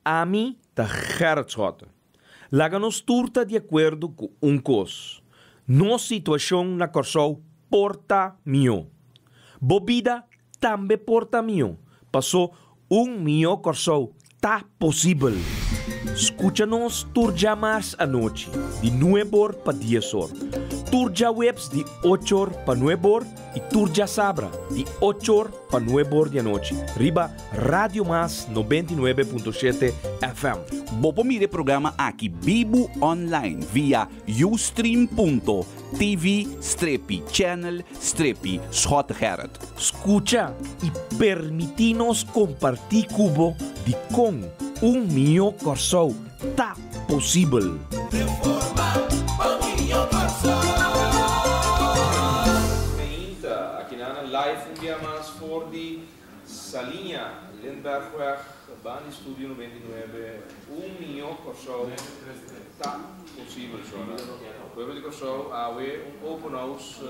Ami ta Gerrit Schotte. Laga nos tur ta di akuerdo ku un kos, nos situashon na Kòrsou por ta mihó. Bo bida tambe por ta mihó, pasó un mihó Kòrsou ta posibel. Skucha nos tur djamars anochi di nueb'or pa dies'or, tur djaweps di och'or pa nueb'or i tur djasabra di och'or pa nueb'or di anochi riba Radio Mas 99.7 FM. Bo por mira e programa aki bibu online via ustream.tv strepi channel strepi Schottegerrit. Skucha i permití nos kompartí ku bo dikon un mihó Kòrsou ta posibel. Meinta, akinan live un bia mas for di Saliña, Lindberghweg, ban di Studio 99, un mihó Kòrsou ta posibel, shona. Pueblo di Kòrsou, awe un open house.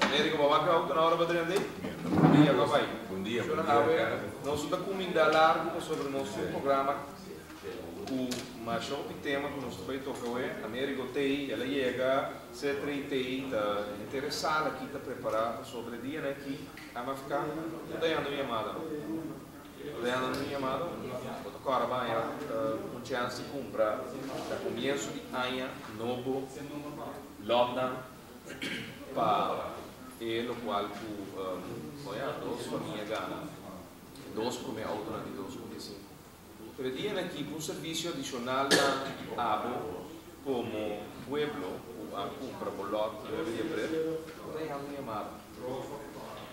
Americo, bo wak e outo na ora bo drenta ei? Bon dia, bo bai. Bon dia, Shona, awe nos no ta kuminda largu pasobra nos tin un programa ku masha hopi tema ku nos ta bai toka awe. Americo t'ei, el a yega, Cetrey t'ei, ta henter e sala aki ta prepará pasobra e dianan aki. MFK, No ta yanda un yamada no. No ta yanda un yamada. Bo ta kòrda baña un chèns di kumpra na komienso di aña nobo lòtnan pa e lokual ku bo ya dos famia gana dos promé outonan di 2.5. Pero e dianan aki ku un servisio adishonal na abo komo pueblo ku a kumpra bo lòt 9 di aprel, bo ta yanda un yamada.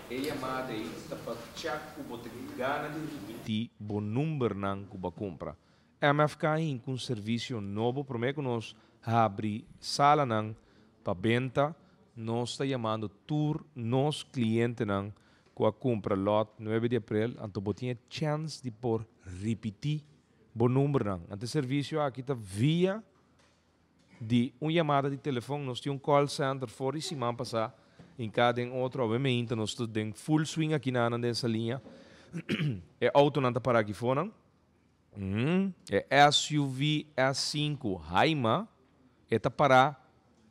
E yamada ei ta pa chèk ku bo ta gana di ripití bo numbernan ku bo a kumpra. MFK hinka un servisio nobo promé ku nos habri salanan pa benta. Nos ta yamando tur nos klientenan ku a kumpra lòt 9 di aprel, anto bo tin e chèns di por ripití bo numbernan. Anto e servisio aki ta via di un yamada di telefon. Nos tin un call center for di siman pasá hinká den otro. Awe meinta nos ta den full swing aki nan den Saliña. E outonan ta pará aki fonan. E SUV S5 Haima e ta pará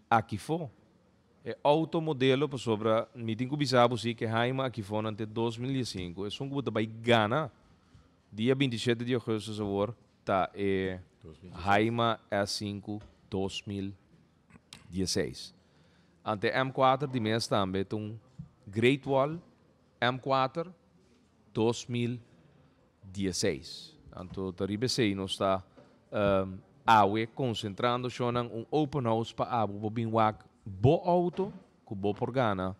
aki fo. E outo modelo pasobra mi tin ku bisa bo si ku e Haima aki fonan te 2015. Esun ku bo ta bai gana dia 27 di augustus awor ta e Haima S5 2016. Ante M4 di mes tambe ta un Great Wall M4 2016. Anto ta riba esei nos ta awe konsentrando shonnan un open house pa abo bo bin wak bo outo ku bo por gana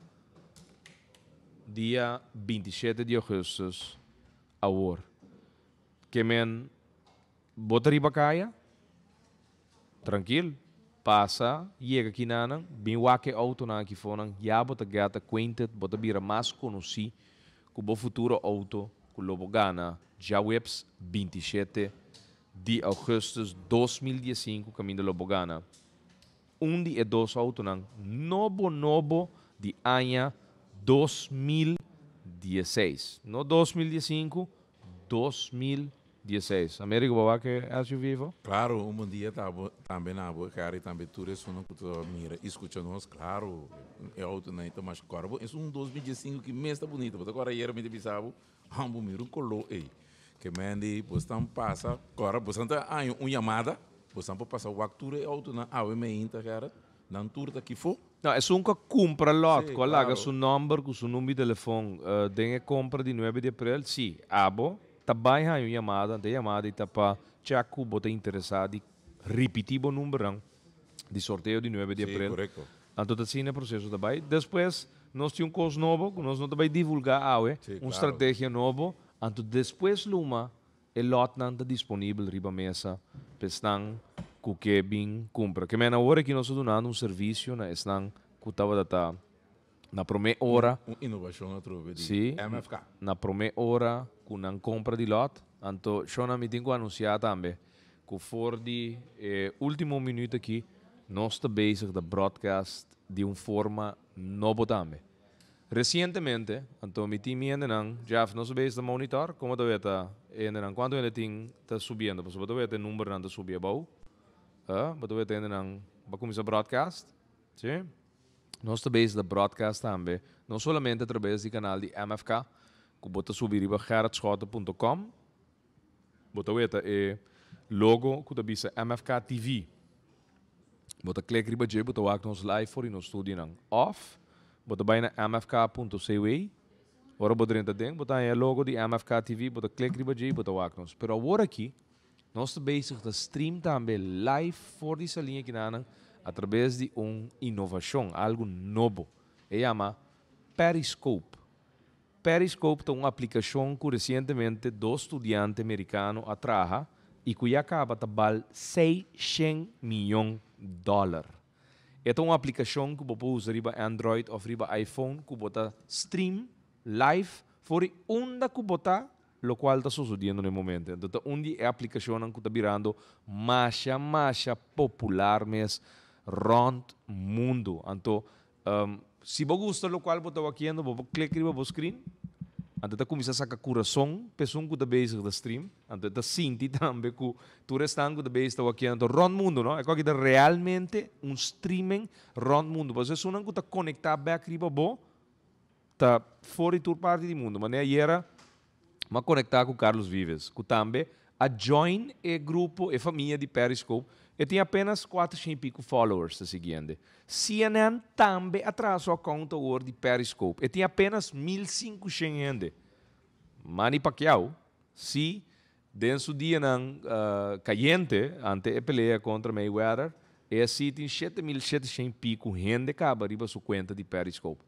dia 27 di augustus awor. Ke men bo ta riba kaya? Trankil, pasa yega kinanan, bin wak e outonan aki fonan, ya bo ta get acquainted, bo ta bira mas konosí ku bo futuro outo ku lo bo gana djaweps 27 di augustus 2015 kaminda lo bo gana un di e dos outonan nobo nobo di aña 2016. No 2015, 2016. Americo, bo wak e SUV fo? Claro, un bon dia ta bo tambe na bo, Gary, tambe tur esunnan ku ta mira i skucha nos. Claro, e outonan ta mas kòrda bo. Esun 2015 ki mes ta bunita. Bo ta kòrda ayera mi ta bisa bo, han bo mira un koló ei. Ke men di bo stan pasa, kòrda bo stan ta haña un yamada, bo stan por pasa wak tur e outonan awe meinta, Gerrit. Nan tur ta kifó. No, esun ku a kumpra lòt, ku a laga su nòmber ku su number di telefòn den e kompra di 9 di aprel, sí, abo ta bai haña un yamada, anto e yamada ei ta pa chèk ku bo ta interesá di ripití bo numbernan di sorteo di 9 di aprel. Anto ta asina e proseso ta bai. Despues nos tin un kos nobo ku nos no ta bai divulgá awe, un strategia nobo, anto despues luma E lòtnan ta disponibel riba mesa pa esnan ku ke bin kumpra. Ke men awor aki nos ta dunando un servisio na esnan ku tabata ta na promé ora. Un inovashon atrobe di Sí, MFK. na promé ora ku nan kompra di lòt. Anto shona mi tin ku anunsiá tambe ku for di e último minüt aki nos ta bezig ta broadcast di un forma nobo tambe. Resientemente, anto mi tin mi hendenan, Jeff, nos a bezig ta monitor, komo ta weta e hendenan, kuantu hende tin ta subiendo, pasobra bo ta weta e numbernan ta subi abou, bo ta weta e hendenan, bo a kuminsá broadcast, si? Nos ta bezig ta broadcast tambe, no solamente atrabes di kanal di MFK, ku bo ta subi riba gerritschotte punto com, Bo ta weta e logo ku ta bisa MFK TV. Bo ta klik riba dje, bo ta wak nos live for di nos studionan. Òf bo ta bai na mfk punto cw. Ora bo drenta den, bo ta haña e logo di MFK TV, bo ta klik riba dje i bo ta wak nos. Pero awor aki, nos ta bezig ta stream tambe live for di Saliña Kinanan atrabes di un inovashon, algu nobo. E yama Periscope. Periscope ta un aplikashon ku resientemente dos studiante merikano a traha i ku ya kaba ta bal seishen miyon dòler. E ta un aplikashon ku bo por usa riba Android òf riba iPhone ku bo ta stream live for di unda ku bo ta lokual ta sosodiendo na e momento. Anto ta un di e aplikashonnan ku ta birando masha masha popular mes rònt mundu. Anto Si bo gusta lokual bo ta wakiendo, bo por klik riba bo screen, anto e ta kuminsá saka kurason pa esun ku ta bezig ta stream, anto e ta sinti tambe ku tur esnan ku ta bezig ta wakiendo, anto rònt mundu no, e kòki ta realmente un streaming rònt mundu, pasobra esunnan ku ta konektá bèk riba bo ta for di tur parti di mundu, manera ayera Mi a konektá ku Carlos Vives, ku tambe a join e grupo, e famia di Periscope. E tin apenas kuatershen i piku followers ta siguiende. CNN tambe a traha su account awor di Periscope. E tin apenas 1500 hende. Manny Pacquiao, si, den su dianan kayente ante e pelea kontra Mayweather, e si tin 7700 i piku hende kaba riba su kuenta di Periscope.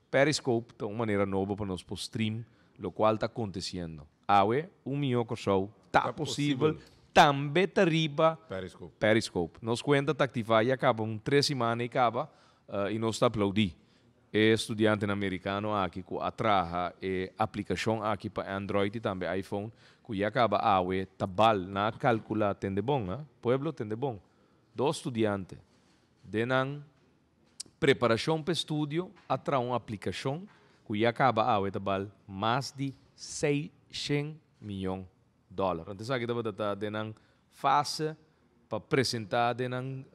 Periscope ta un manera nobo pa nos por stream locual ta aconteciendo. Awe, un mihó Kòrsou ta posibel tambe ta riba Periscope. Nos cuenta ta activa ya caba un tres simana y caba y nos ta aplaudi e studiantenan mericano aki cu a traha e aplicacion aki pa Android y tambe iPhone cu ya caba awe ta bal. Nan a calcula, tende bon ha, pueblo tende bon, dos studiante den nan Preparashon p'e studio a traha un aplikashon ku ya kaba awe ta bal mas di seishen miyon dòler. Anto esaki tabata ta den nan fase pa presentá den nan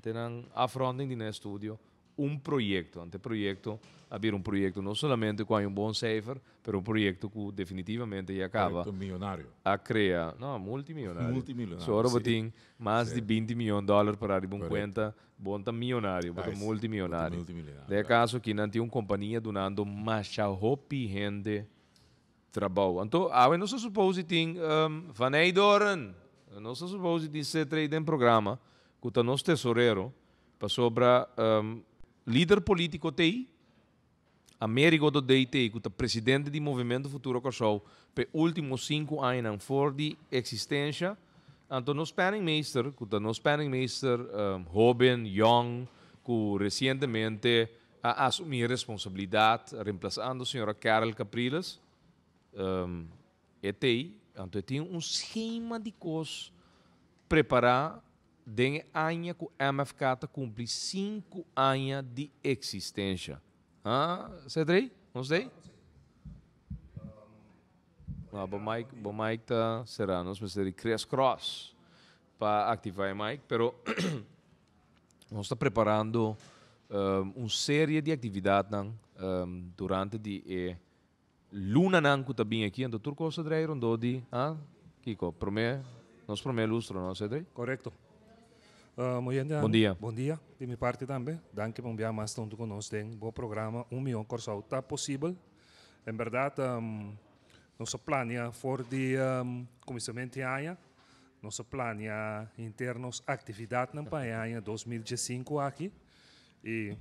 den nan afronding di nan estudio un proyekto. Anto e proyekto a bira un proyekto no solamente ku haña un bon seifer, pero un proyekto ku definitivamente ya kaba Proyekto miyonario. a krea, no, multimiyonario. Multimillonario, So ora bo si. tin mas Si. di binti miyon dòler pará riba un Korekto. kuenta, Bo ta millonario, bo ta multimillonario. Den e Claro. caso aki nan tin un compania dunando masha hopi hende trabou. Anto awe nos a suppose di tin Van Eydoorn, nos a suppose di tin Cetrey den programa cu ta nos tesorero pasobra lider politico t'ey, Amerigo Dodey t'ey cu ta presidente di Movimento Futuro Kòrsou p'e ultimo sinku añanan for di existencia. Anto nos penningmeester, cu ta nos penningmeester hoben, yong, cu recientemente a asumi e responsabilidad reemplazando señora Carol Capriles, e t'ey. Anto e tin un schema di cos prepara Den e aña ku MFK ta kumpli sinku aña di eksistensha. Ha, Cedrey? Nos ta ei? No, bo mic, bo mic ta será. Nos mester di Chris Cross pa aktivá e mic, pero nos ta preparando un serie di aktividatnan durante di e Lunanan ku ta bin aki, anto tur kos ta drei rondó di, ah, kiko? Promé, nos promé lustro, no, Cedric? Korekto. Moyente Bon dia. Bon dia di mi parti tambe. Danki pa un bia mas ta huntu ku nos den bo programa Un Mion Kòrsou Ta Posibel. En bèrdat nos a plania for di kuminsamentu di aña, nos a plania henter nos aktividatnan pa e aña 2015 aki i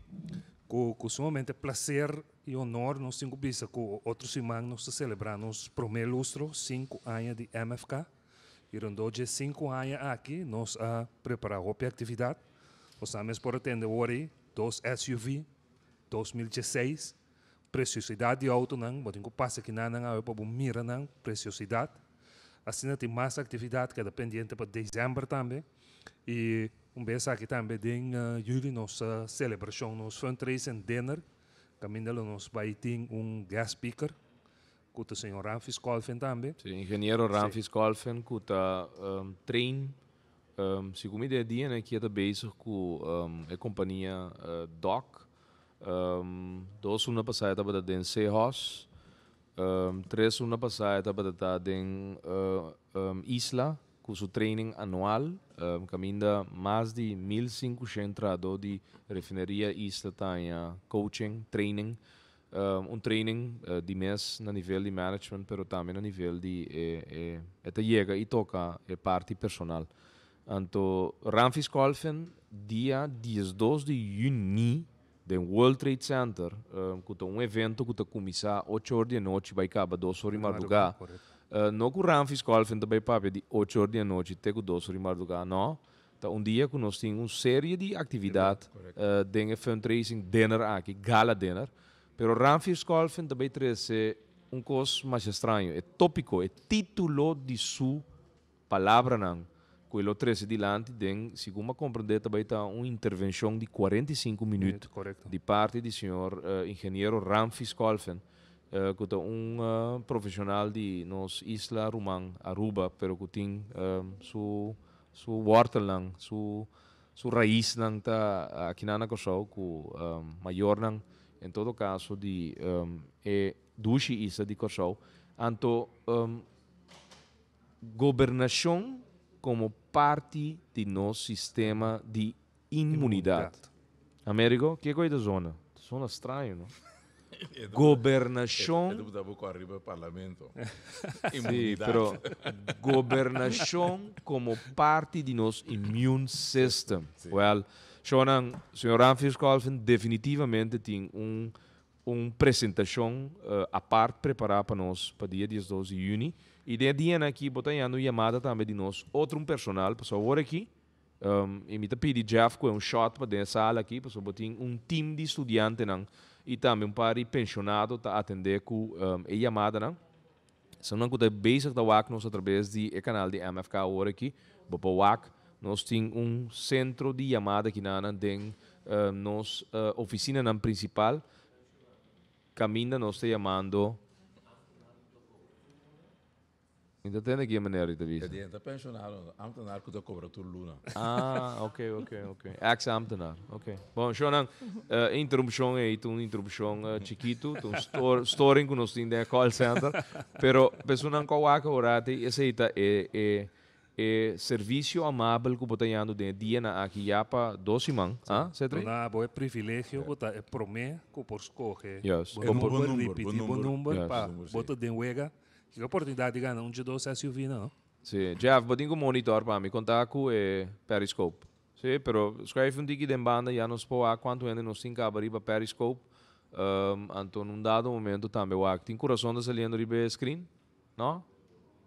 ku sumamente plaser I honor nos tin ku bisa ku otro siman nos ta selebrá nos promé lustro, sinku aña di MFK. I rondó dje sinku aña aki nos a prepará hopi aktividat. Nos ta mes por a tende wor ei dos SUV, 2016, presiosidat di outonan, bo tin ku pasa kinanan awe pa bo mira nan presiosidat. Asina tin mas aktividat keda pendiente pa desèmber tambe. I un bes aki tambe den yüli nos selebrashon, nos fundraising dinner. Kaminda lo nos bai tin un guest speaker ku ta señor Ramfis Kolfen tambe. Sí, ingeniero Ramfis Kolfen ku ta train segun mi den e dianan aki e ta bezig ku e kompania Doc. Dos luna pasá e tabata den Seahorse. Tres luna pasá e tabata ta den Isla ku su training anual kaminda mas di 1500 trahadó di Refineria Isla ta haña coaching, training, un training di mes na nivel di management pero tambe na nivel di e e ta yega i toka e parti personal. Anto Ramfis Kolfen dia 12 di yüni den World Trade Center ku ta un evento ku ta kuminsá ocho or di anochi bai kaba dos or di mardugá. No ku Ramfis Kolfen ta bai papia di ocho or di anochi te ku dos or di mardugá, no. Ta un dia ku nos tin un serie di aktividat den e fundraising dinner aki, gala dinner. Pero Ramfis Kolfen ta bai trese un kos masha straño, e tópiko, e título di su Palabranan ku e lo trese dilanti den, segun m'a komprendé, ta bai ta un intervenshon di 45 minüt di parti di señor ingeniero Ramfis Kolfen, ku ta un profeshonal di nos isla ruman Aruba, pero ku tin su su wòrtelnan, su su raisnan ta akinan na Kòrsou ku mayornan en todo kaso di e dushi isla di Kòrsou. Anto Gobernashon komo parti di nos sistema di inmunidat. Amerigo, kiko e ta zona? Ta zona straño, no? Gobernashon. E ta buta bo ku ariba parlamento. Sí, pero gobernashon komo parti di nos immune system. Well, shownan, señor Ramfis Colvin definitivamente tin un Un presentashon apart prepará pa nos pa dia 12 di yüni. I den e dianan akí bo ta hañando un yamada tambe di nos otro un personal, pasobra awor akí i mi ta pidi Jeff ku e un shot pa den e sala akí, pasobra bo tin un team di studiantenan i tambe un par di penshonado ta atendé ku e yamadanan. Esnan ku ta bezig ta wak nos atrabes di e kanal di MFK awor aki, bo por wak nos tin un sentro di yamada kinanan den nos ofisinanan prinsipal kaminda nos ta yamando. Mi ta tende ki e manera di ta bisa. E dia ta pensionado, ambtenaar ku ta kobra tur luna. Ah, ok, ok, ok. Ex ambtenaar, ok. Bon, shownan, e interupshon ei ta un interupshon chikitu, ta un storing ku nos tin den e call center. Pero personanan ku a wak awor ei, esei ta e e e servisio amabel ku bo ta yando den e dianan aki ya pa dos siman, ah, Cedric? Duna bo e privilegio ku ta e promé ku por skohe Juist. bo number, ripití bo number pa bo ta den wega. Ki oportunidad di gana un dje dos SUV na, no? Sí, Jeff, bo tin ku monitor pa mi konta ku e Periscope. Sí, pero schuif un tiki den banda ya nos por wak kuantu hende nos tin kaba riba Periscope. Anto na un dado momento tambe wak. Tin kurason ta saliendo riba e screen? No?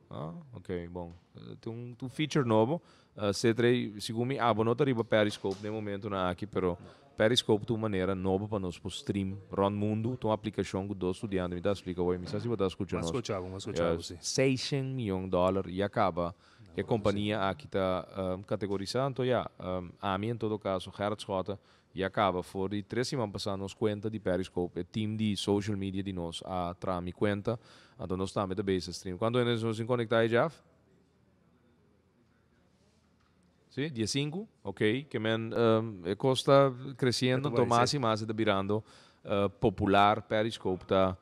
No? Ok, bon. Tin un tin un feature nobo. C3, segun mi abo no ta riba Periscope den momentonan aki, pero Periscope ta un manera nobo pa nos por stream rond mundu. Ta un aplikashon ku dos studiante, mi ta splika awor, mi sa si bo ta skucha nos. M'a skucha bo, m'a skucha bo, si. 600 miyon dòler ya kaba e kompania aki ta kategorisá. Anto ya, ami en todo kaso, Gerrit Schotte, ya kaba for di tres siman pasá nos kuenta di Periscope, e team di social media di nos a traha mi kuenta, anto nos tambe ta bezig stream. Kuantu hende nos tin konektá ei, Jeff? Sí, 15, ok, ke men e kos ta kresiendo, anto mas i mas e ta birando popular, Periscope ta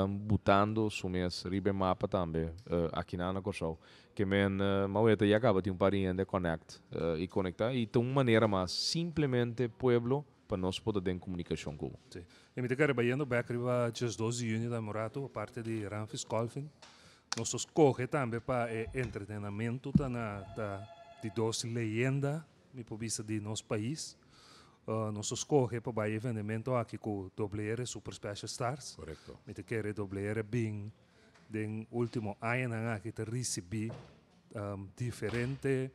butando su mes riba e mapa tambe akinan na Kòrsou. Ke men maweta ya kaba tin un par di hende a connect i konektá i ta un manera mas simplemente pueblo pa nos por ta den komunikashon ku bo. Sí, i mi ta kere bayendo bek riba 12 di yüni tambe un ratu, aparte di Ramfis Kolfin, Nos ta scoge tambe pa e entretenamento ta na ta di dos leyenda, mi por bisa, di nos pais. Nos ta scoge pa bai e evenemento aki cu Doble R Super Special Stars. Correcto. Mi ta kere Doble R bin den ultimo añanan aki ta ricibi diferente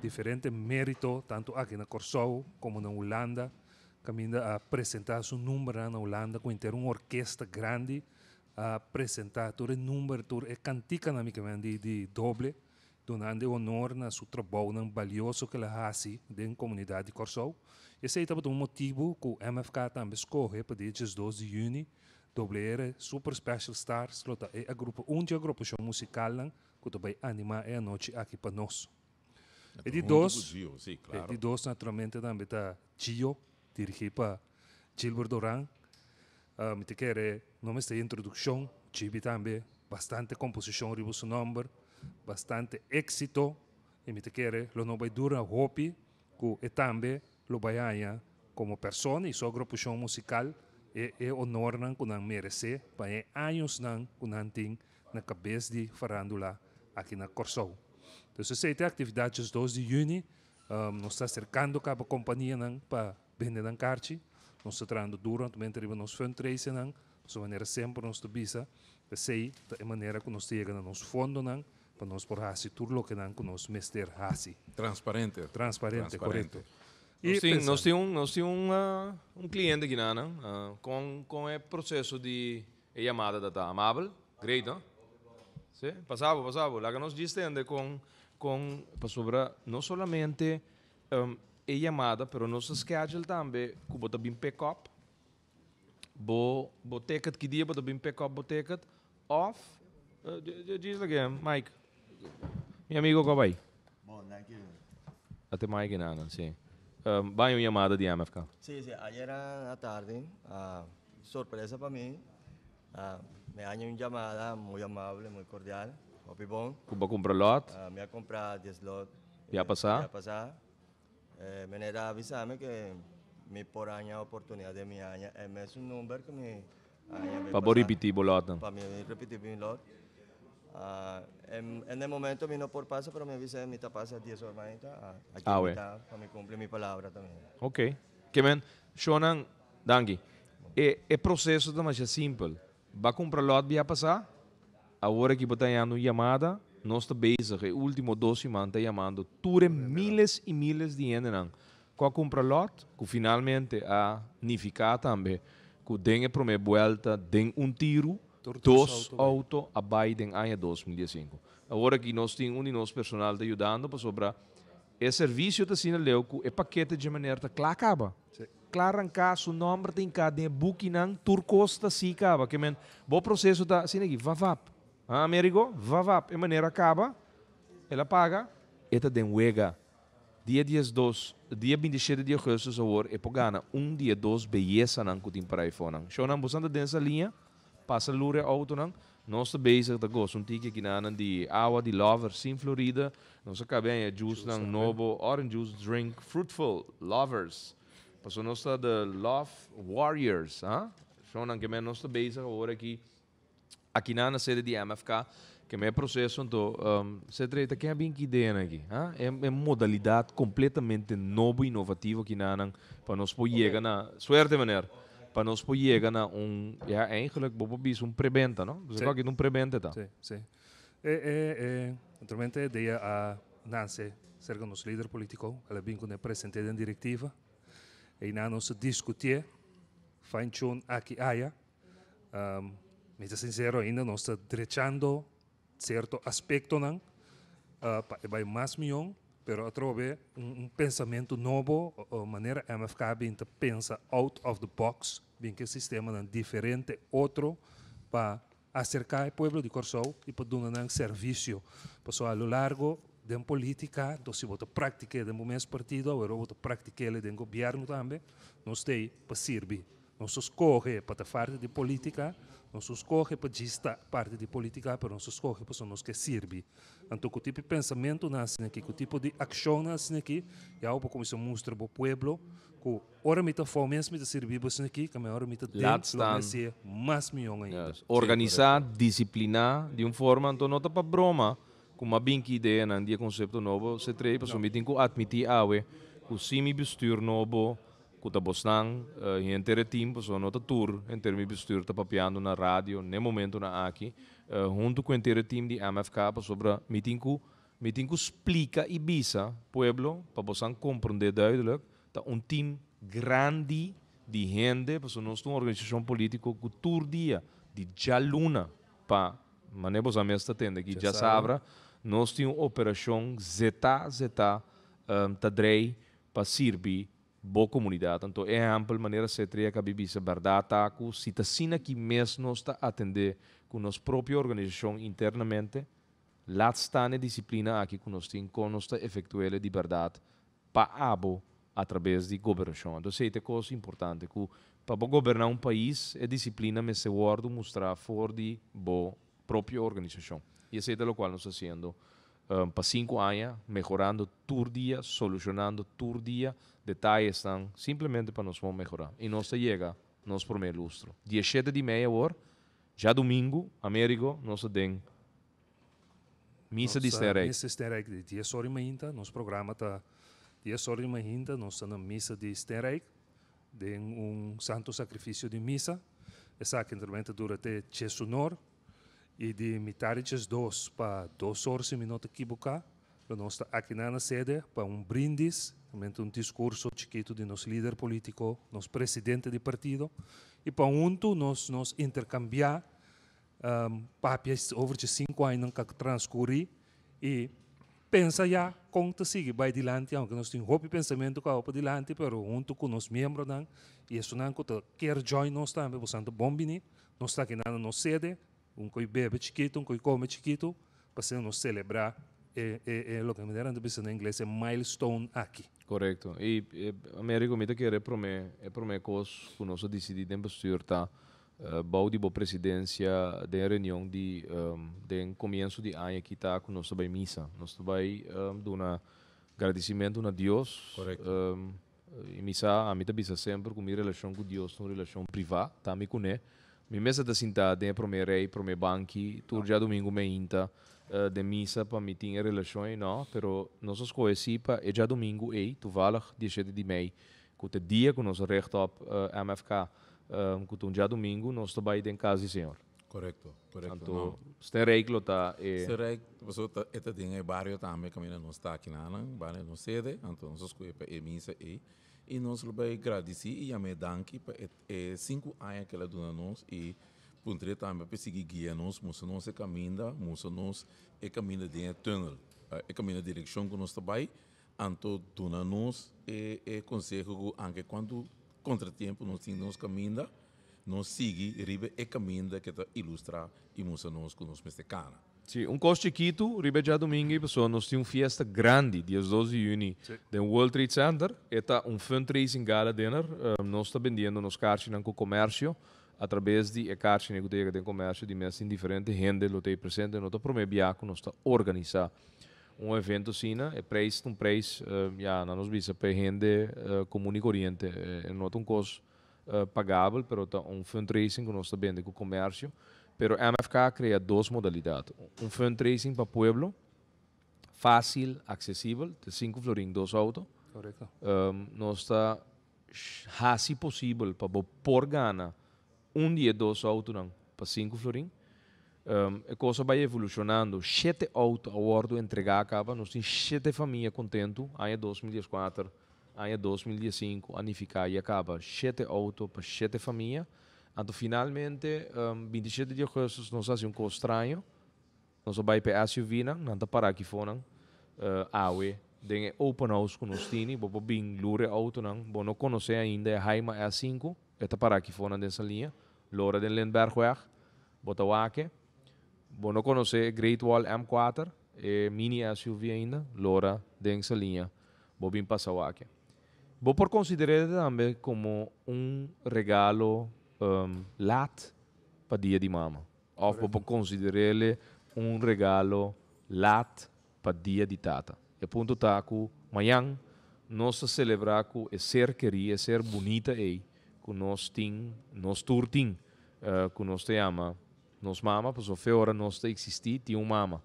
diferente merito tanto aki na Corsou como na Hulanda caminda a presenta su numbernan na Hulanda cu henter un orkesta grandi. A presenta tur e number, tur e kantikanan mi ke men di di doble. Dunando e honor na su trabounan balioso ku el a hasi den komunidat di Kòrsou. Esei tabata un motibu ku MFK tambe skohe pa dia 12 di yüni WR Super Special Stars lo ta e agrupa un di agrupashon musikalnan ku ta bai animá e anochi aki pa nos. E di dos, e di dos naturalmente tambe ta Gio, dirigí pa Gilbert Doran. Mi ta kere no mester introdukshon, Gibi tambe bastante komposishon riba su nòmber, bastante éksito i mi ta kere lo no bai dura hopi ku e tambe lo bai haña komo persona i su agrupushon musikal e e onornan ku nan meresé pa e añosnan ku nan tin na kabes di farándula aki na Kòrsou. Dus esei ta e aktividat 12 di yüni. Nos ta aserkando kaba kompanianan pa bende nan karchi. Nos ta trahando duro antumente riba nos fundraisingnan. Pasobra manera semper nos ta bisa, esei ta e manera ku nos ta yega na nos fondonan pa nos por hasi tur lokenan ku nos mester hasi. Transparente. Transparente, korekto. Nos tin, nos tin un, nos tin un, un cliente aki nan, con, con e proceso di e yamada ta ta? Amabel? Great, no? Si? Pasa bo, pasa bo. Laga nos djis tende con, con, pasobra no solamente e yamada, pero nos ta schedule tambe cu bo ta bin pick up bo, bo ticket, ki dia bo ta bin pick up bo ticket, of, djis lag'e, Mike, mi amigo cu a bay. Bon, danki. Ate Mike nan, si. Bay un yamada di MFK. Si, si, ayera na tardi, sorpresa pa mi, Mi haña un llamada muy amable, muy cordial, hopi bon. Cu bo a cumpra lot? Mi a cumpra dies lot. Bia pasá? Bia pasá. Meneer a avisa mi que mi por haña oportunidad den mi aña e mesun number cu mi haña bia Pa bo pasá. ripiti bo lotnan. Pa mi ripiti mi lot. En e momento mi no por pasa, pero mi a bisa mi ta pasa dies or mainta. Aki mi ta pa mi cumpli mi palabra tambe. Ok. Ke men, shownan, danki. E e proseso ta masha simpel. Ba kumpra lòt bia pasá, awor aki bo ta hañando un yamada, nos ta bezig e último dos siman ta yamando tur e miles i miles di hendenan ku a kumpra lòt, ku finalmente a nifiká tambe ku den e promé buèlta den un tiru dos outo a bai den aña 2015. Awor aki nos tin un di nos personal ta yudando pasobra E servisio ta asina leu ku e pakete dje meneer ta kla kaba. Kla ranká, su nòmber ta hinká den e bukinan, tur kos ta si kaba. Ke men, bo proseso ta asina aki, vavap. Ha, Amerigo? Vavap. E meneer a kaba, el a paga, e ta den wega. Dia 12, dia 27 di augustus awor e por gana un di e dos beyesanan ku tin para eifonan. Shownan, bosan ta den sa liña? Pasa lur e autonan. Nos ta bezig ta gosa un tiki akinanan di awa di Lovers sin Florida. Nos a cabe aña juicenan nobo, orange juice drink fruitful Lovers. Pasobra nos ta the love warriors, ha? Shownan ke men nos ta bezig awor aki akinan na sede di MFK. Ke men e proceso anto Cedrey ta ken a bin ki ideanan aki, ha? E e modalidad completamente nobo inovativo akinanan pa nos por yega na, suerte meneer. Pa nos por yega na un, ja, eigenlijk bo por bisa un prebenta, no? Bo sa kua ki un prebenta ta? Sí, sí. E, e, e, naturalmente e idea a nace cerca nos lider politico, el a bin cu ne presente den directiva. Eynan nos a discutié, fine tune aki aya. Um, mi ta sincero ainda nos ta drechando cierto aspectonan pa e bai mas mion, pero atrobe un pensamento nobo, manera MFK bin ta pensa out of the box, bin ke sistemanan diferente otro pa acerca e pueblo di Kòrsou i pa duna nan servicio. Pasobra a lo largo den politica, enton si bo ta practiqu'e den bo mes partido, awor bo ta practiqu'e den gobierno tambe, nos ta ei pa sirbi. Nos a skohe pa ta parti di politica, nos a skohe pa djis ta parti di politica, pero nos a skohe pasobra nos ke sirbi. Anto ku tipo di pensamentunan asina aki, ku tipo di akshonnan asina aki, ya bo por kuminsá mustra bo pueblo ku ora mi ta afó mes mi ta sirbi bo asina aki, kamba ora mi ta den lo mi hasié mas mihó ainda. Yes. Organisá, disipliná di un forma, anto no ta pa broma ku m'a bin ki ideanan di e konsepto nobo se trei, pasobra mi tin ku atmití awe ku sin mi bestuur nobo Ku ta bosnan henter e team, pasobra no ta tur henter mi bestuur ta papiando na radio n'e momentonan aki, huntu ku henter e team di MFK, pasobra mi tin ku mi tin ku splika i bisa pueblo pa bosan komprondé duidelijk, ta un team grandi di hende, pasobra nos ta un organisashon politiko ku tur dia di djaluna pa, manera bosan mes ta tende aki, djasabra, Nos tin un operashon zetá zetá ta drei pa sirbi bo komunidat. Anto ehèmpel manera Cetri a kabi bisa bèrdat ta ku si ta asina ki mes nos ta atendé ku nos propio organisashon internamente, laat staan e disiplina aki ku nos tin kon nos ta efektuele di bèrdat pa abo atrabes di gobernashon. Anto esei ta e kos importante ku pa bo goberná un pais e disiplina mester wòrdu mustrá for di bo propio organisashon. I esei ta lokual nos ta hasiendo pa sinku aña, mehorando tur dia, solushonando tur dia detayesnan simplemente pa nos por mehorá. I nos ta yega nos promé lustro. Dieshete di mei awor, djadumingu, Amerigo, nos ta den Misa di Stenrijk. Misa di Stenrijk di dies ora i mainta. Nos programa ta dies ora di mainta, nos ta na Misa di Stenrijk den un Santo Sacrificio di Misa. Esaki naturalmente ta dura te djesunor i di mitar di djesdos pa dos or si mi no ta ekiboká. Lo nos ta akinan na sede pa un brindis, realmente un diskurso chikitu di nos lider polítiko, nos presidente di partido i pa huntu nos nos interkambiá papia over dje sinku añanan ku a transkurí i pensa ya kon ta sigui bai dilanti, aunke nos tin hopi pensamentu ku a bai padilanti, pero huntu ku nos miembronan i esunnan ku ta kier join nos tambe, boso ta bon bini. Nos ta akinan na nos sede, un koi bebe chikitu, un koi kome chikitu, pa asina nos selebrá e e e loke manera nan ta bisa na ingles e milestone aki. Korekto. I Americo, mi ta kere e promé e promé kos ku nos a disidí den bestuur ta Bou di bo presidencia den reunion di den comienso di aña aki ta cu nos ta bay misa. Nos ta bay duna gradicimento na Dios. Y mi sa, ami ta bisa semper cu mi relacion cu Dios ta un relacion priva, ta mi cune. Mi mester ta sinta den e prome rey, prome banki, tur djadomingo meinta den misa pa mi tin e relacion ey, no. Pero nos a scoge si pa e djadomingo ey, toevallig diesshete di mei, cu ta e dia cu nos a richt op MFK. Ku ta un djadumingu nos ta bai den kas di Señor. Korekto, korekto. Anto Stenrijk lo ta e. Stenrijk, pasobra ta e ta den e bario tambe kaminda nos ta akinanan, bario nos sede, anto nos a skohe pa e misa ei i nos lo bai gradisí i yam'é danki pa e e sinku aña ku el a duna nos i puntr'é tambe pa e sigui guia nos, mustra nos e kaminda, mustra nos e kaminda den e tùnel, e kaminda direkshon ku nos ta bai. Anto duna nos e e konseho ku anke kuantu kontratiempo nos tin nos kaminda, nos sigui riba e kaminda ke ta ilustrá i mustra nos ku nos mester kana. Sí, un kos chikitu, riba e djadumingu ei pasobra nos tin un fiesta grandi, diesdos di yüni, den World Trade Center. E ta un fundraising gala dinner. Nos ta bendiendo nos karchinan ku komersio. Atrabes di e karchinan ku ta yega den komersio di mes tin diferente hende lo ta ei presente. No ta promé bia ku nos ta organisá Un evento asina, e prijs ta un prijs, ya, nan nos bisa pa e hende komun i koriente. E no ta un kos pagabel, pero ta un fundraising ku nos ta bende ku komersio. Pero MFK a krea dos modalidat. Un fundraising pa pueblo, fásil, aksesibel, ta sinku florin dos outo. Nos ta hasi posibel pa bo por gana un di e dos outonan pa sinku florin. E kos a bai evolushonando. Shete outo a wòrdu entregá kaba. Nos tin shete famia kontentu. Aña 2014, aña 2015 a nifiká i a kaba shete outo pa shete famia. Anto finalmente 27 di ougùstùs nos a hasi un kos straño. Nos a bai pa e SUV-nan, nan ta pará aki fonan awe den e open house ku nos tini. Bo por bin lur e outonan. Bo no konosé ainda e Haima S5, e ta pará aki fonan den Saliña, lora den Lindbergweg. Bo ta wak e. Bo no konosé e Great Wall M4, e mini SUV ainda, lora den Saliña. Bo bin pasa wak e. Bo por konsider'é tambe komo un regalo lat pa Dia di Mama. Òf bo por konsider'é un regalo lat pa Dia di Tata. E punto ta ku mañan nos ta selebrá ku e ser kerí, e ser bunita ei ku nos tin, nos tur tin, ku nos ta yama nos mama, pasobra fe ora nos ta eksistí tin un mama.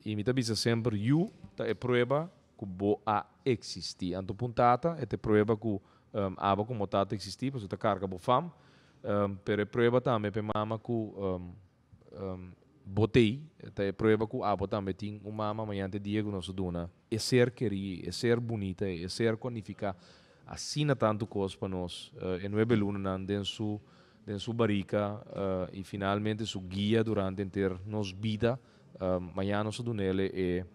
I mi ta bisa semper, yu ta e prueba ku bo a eksistí. Anto pa un tata e ta e prueba ku abo komo tata eksistí, pasobra ta karga bo fam. Pero e prueba tambe pa e mama ku bo t'ei, ta e prueba ku abo tambe tin un mama mañana te dia ku nos a duna e ser kerí, e ser bunita ei, e ser ku a nifiká asina tantu kos pa nos e nuebe lunanan den su den su barika i finalmente su guia durante henter nos bida. Mañan nos ta dunele e,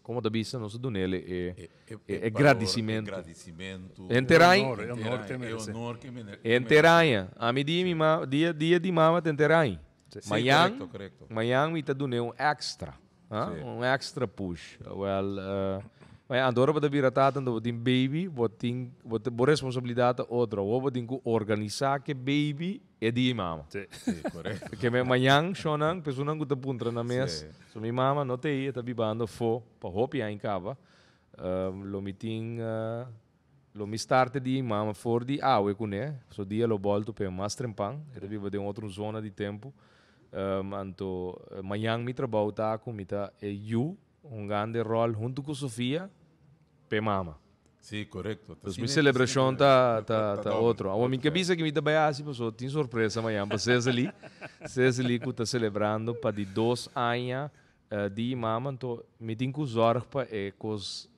como ta bisa, nos ta dunele e, E, e, e valor, gradicimento. E gradicimento. Henter aña. E honor, e honor cu e E merece. honor cu e mere- Henter aña. Ami di mi ma, dia, dia di mama ta henter aña. Si, Mañan, correcto, correcto. mañan mi ta dune un extra. Ah? Si. Un extra push. Well, maar ora bo ta bira tata, bo tin baby, bo tin, bo, bo responsabilidad ta otro. Bo tin cu organisa cu baby e dia di mama. Si. Si, correcto. Cu mi mañan, shonan, personanan cu ta puntra na mes. Si. So mi mama no t'ey, ta bibando afo, pa hopi aña caba. Lo mi tin, lo mi start dia di mama for di awe cune. So dia lo bolto pe mas trempan. E ta biba den otro zona di tempo. Anto, mañan mi trabou ta cu mi ta e yu, un grande rol hunto cu Sofia, pe mama. Si, correcto. Dus mi celebracion ta otro. Awor mi ke bisa cu mi ta bay haci, paso tin sorpresa mañan pa Cecily. Cecily cu ta celebrando pa di 2 aña di mama, anto mi tin cu zorg pa e cos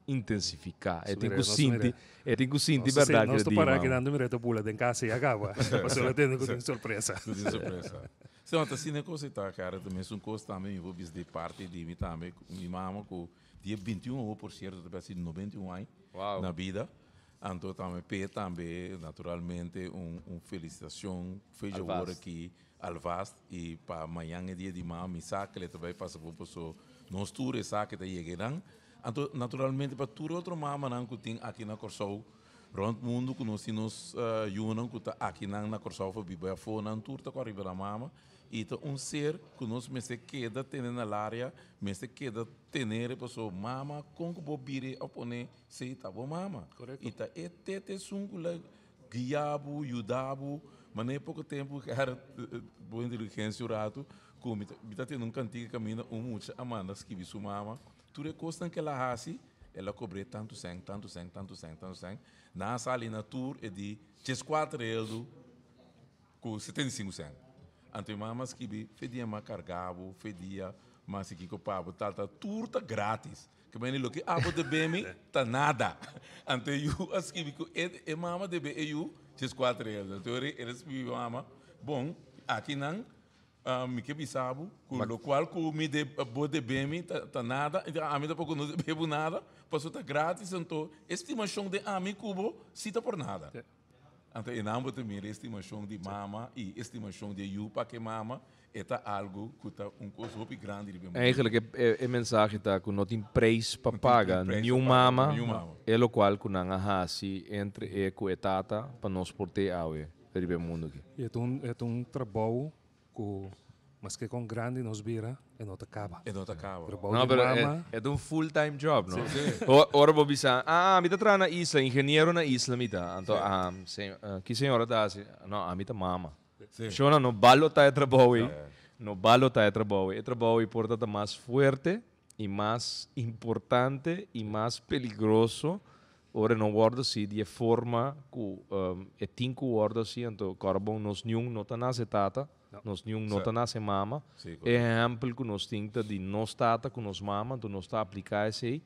intensifica. E tin cu sinti, e tin cu sinti berdad Nos cu di para mama. aki dando mi reto bula den casa y acaba. Paso tin cu tin sorpresa. Tin sorpresa. Si, no, asina cos ta, cara, tambe un cos tambe, mi por bisa di parti di mi tambe, mi mama cu dia 21, por cierto, tambe asina 91 aña na bida. Anto tambe pe tambe naturalmente un felicitacion, fecha Alvast. ora aki alvast y pa mañan e dia di mama, mi sa cu e tambe pasa por so nos tur sa cu ta yega. Anto naturalmente pa tur otro mama nan cu tin aki na Corsou rond mundo cu nos tin nos yunan cu ta aki nan na Corsou pa biba afo, nan tur ta riba na mama y ta un ser cu nos mester keda tene na laria, mester keda tene paso mama con cu bo bire a pone sei ta bo mama. Correcto. Y ta e tete sungula guiabu, yudabu, mas nem pouco tempo que era boa inteligência o rato, como mi ta tendo un cantiga camina un mucha Amanda escrevi sua mama, tudo é coisa que ela hasi, ela cobre tanto sangue, tanto sangue, tanto sangue, tanto sangue. Na sala na tour é de 4 euros com 75 sangue. Então mama escrevi, fedia ma cargavo, fedia mas aqui com papo, tal, tal, tour tá grátis. Que bem lo que abo de bemi tá nada. Então eu escrevi que e mama de be eu 4 euros. Então ele escrevi mama, bom, aqui não mi ke bisabu, com lo qual com mi de bo de bemi tá nada, então a mim tampouco não bebo nada, passou tá grátis, então estimação de ami cubo cita por nada. Então, em ambos também, estimação de mama e estimação de you para que mama é algo que tá um coisa muito grande de bem. Eigenlijk e mensahe ta cu no tin prijs pa tin paga, prijs ni un pa paga, mama, ni un mama. e lo cual cu nan a hasi entre e cu e tata pa nos por te awe riba mundo aki. Y e ta un trabou cu maske con grandi nos bira e no ta caba. E no ta caba. Trabou No, di pero mama. e un full-time job, no? Ora bo bisa, ah, mi ta traha na isla, ingeniero na isla mi ta. Anto, ah, ki señora ta hasi? No, ami ta mama. Si. Shona, no balota e trabou ei. No balota e trabou ei. E trabou ei por ta mas fuerte y mas importante y mas peligroso. Ora no wordo si di forma cu e tin cu wordo si, anto carbon nos niun no ta nace tata, nos niun no ta nace mama. Si, Ehempel cu nos tin ta di nos tata cu nos mama, anto nos ta aplica esey.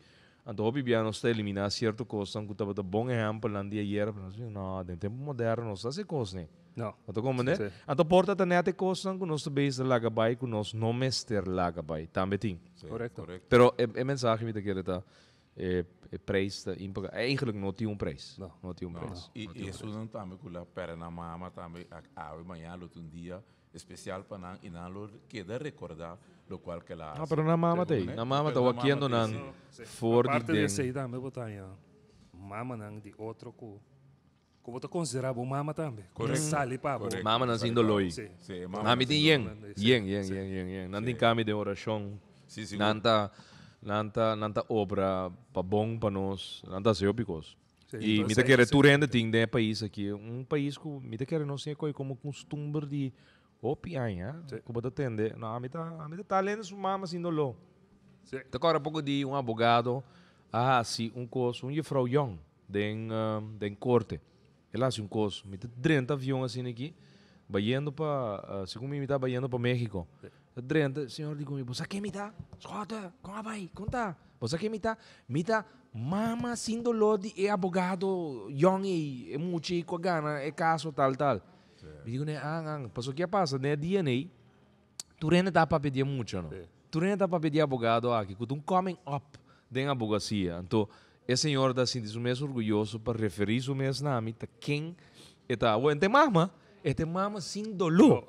Anto hopi bia nos ta elimina cierto cos cu tabata bon ehempel nan di ayera, pero nos di, no, den tempo moderno nos ta haci cos ne. No. Anto como ne? Si. Anto porta ta nete cos cu nos ta bezig laga bay cu nos no mester laga bay. Tambe tin. Si, Correcto. correcto. Pero e mensahe mi ta kere ta e prijs ta eigenlijk no tin un prijs. No. No tin un prijs. Y esey no tambe cu la pera na mama tambe awe mañan lo un dia especial pa nan y nan lo keda recorda lo cual cu la No, pero na mama te, na mama ta wakiendo nan for di Aparte di den. esey tambe bo ta haya mama nan di otro cu bo ta considera bo mama tambe. Correcto. Sali pa bo. Correcto. Mama nan sin doloi. Si. Si, mama Ah, mi tin yen, Si. yen, yen, yen, yen, yen. Nan tin cami de oracion. Si, sigur. Nan ta obra pa bon pa nos, nan ta haci cos. Si, Y entonces mi ta kere si. tur hende tin den e pais aki, un pais cu mi ta kere no sé como costumber di hopi aña, Si. cu bo ta tende. No, ami ta talento su mama sin dolor. Si. Te acorda poco di un abogado a haci un cos, un juffrouw Jong den corte. El a haci un cos, mi ta 30 avion asina aki, bayendo pa, segun mi, mi ta bayendo pa Mexico. 30, señor di cu mi, "Bo ken mi ta? Schotte, con bay, conta. Bo ken mi ta? Mi ta mama sin dolor di e abogado Jong e mucha cu a gana e caso tal tal." Mi digo, ah, ah, paso kico a pasa, ne DNA, tur hende ta papia di mucha, no? Si. Tur hende ta papia di abogado aki ku ta un coming up den abogasia. Anto e señor ta sinti su mes orguyoso pa referí su mes na mi ta ken e ta. Awor e ta e mama, e ta e mama sin doló.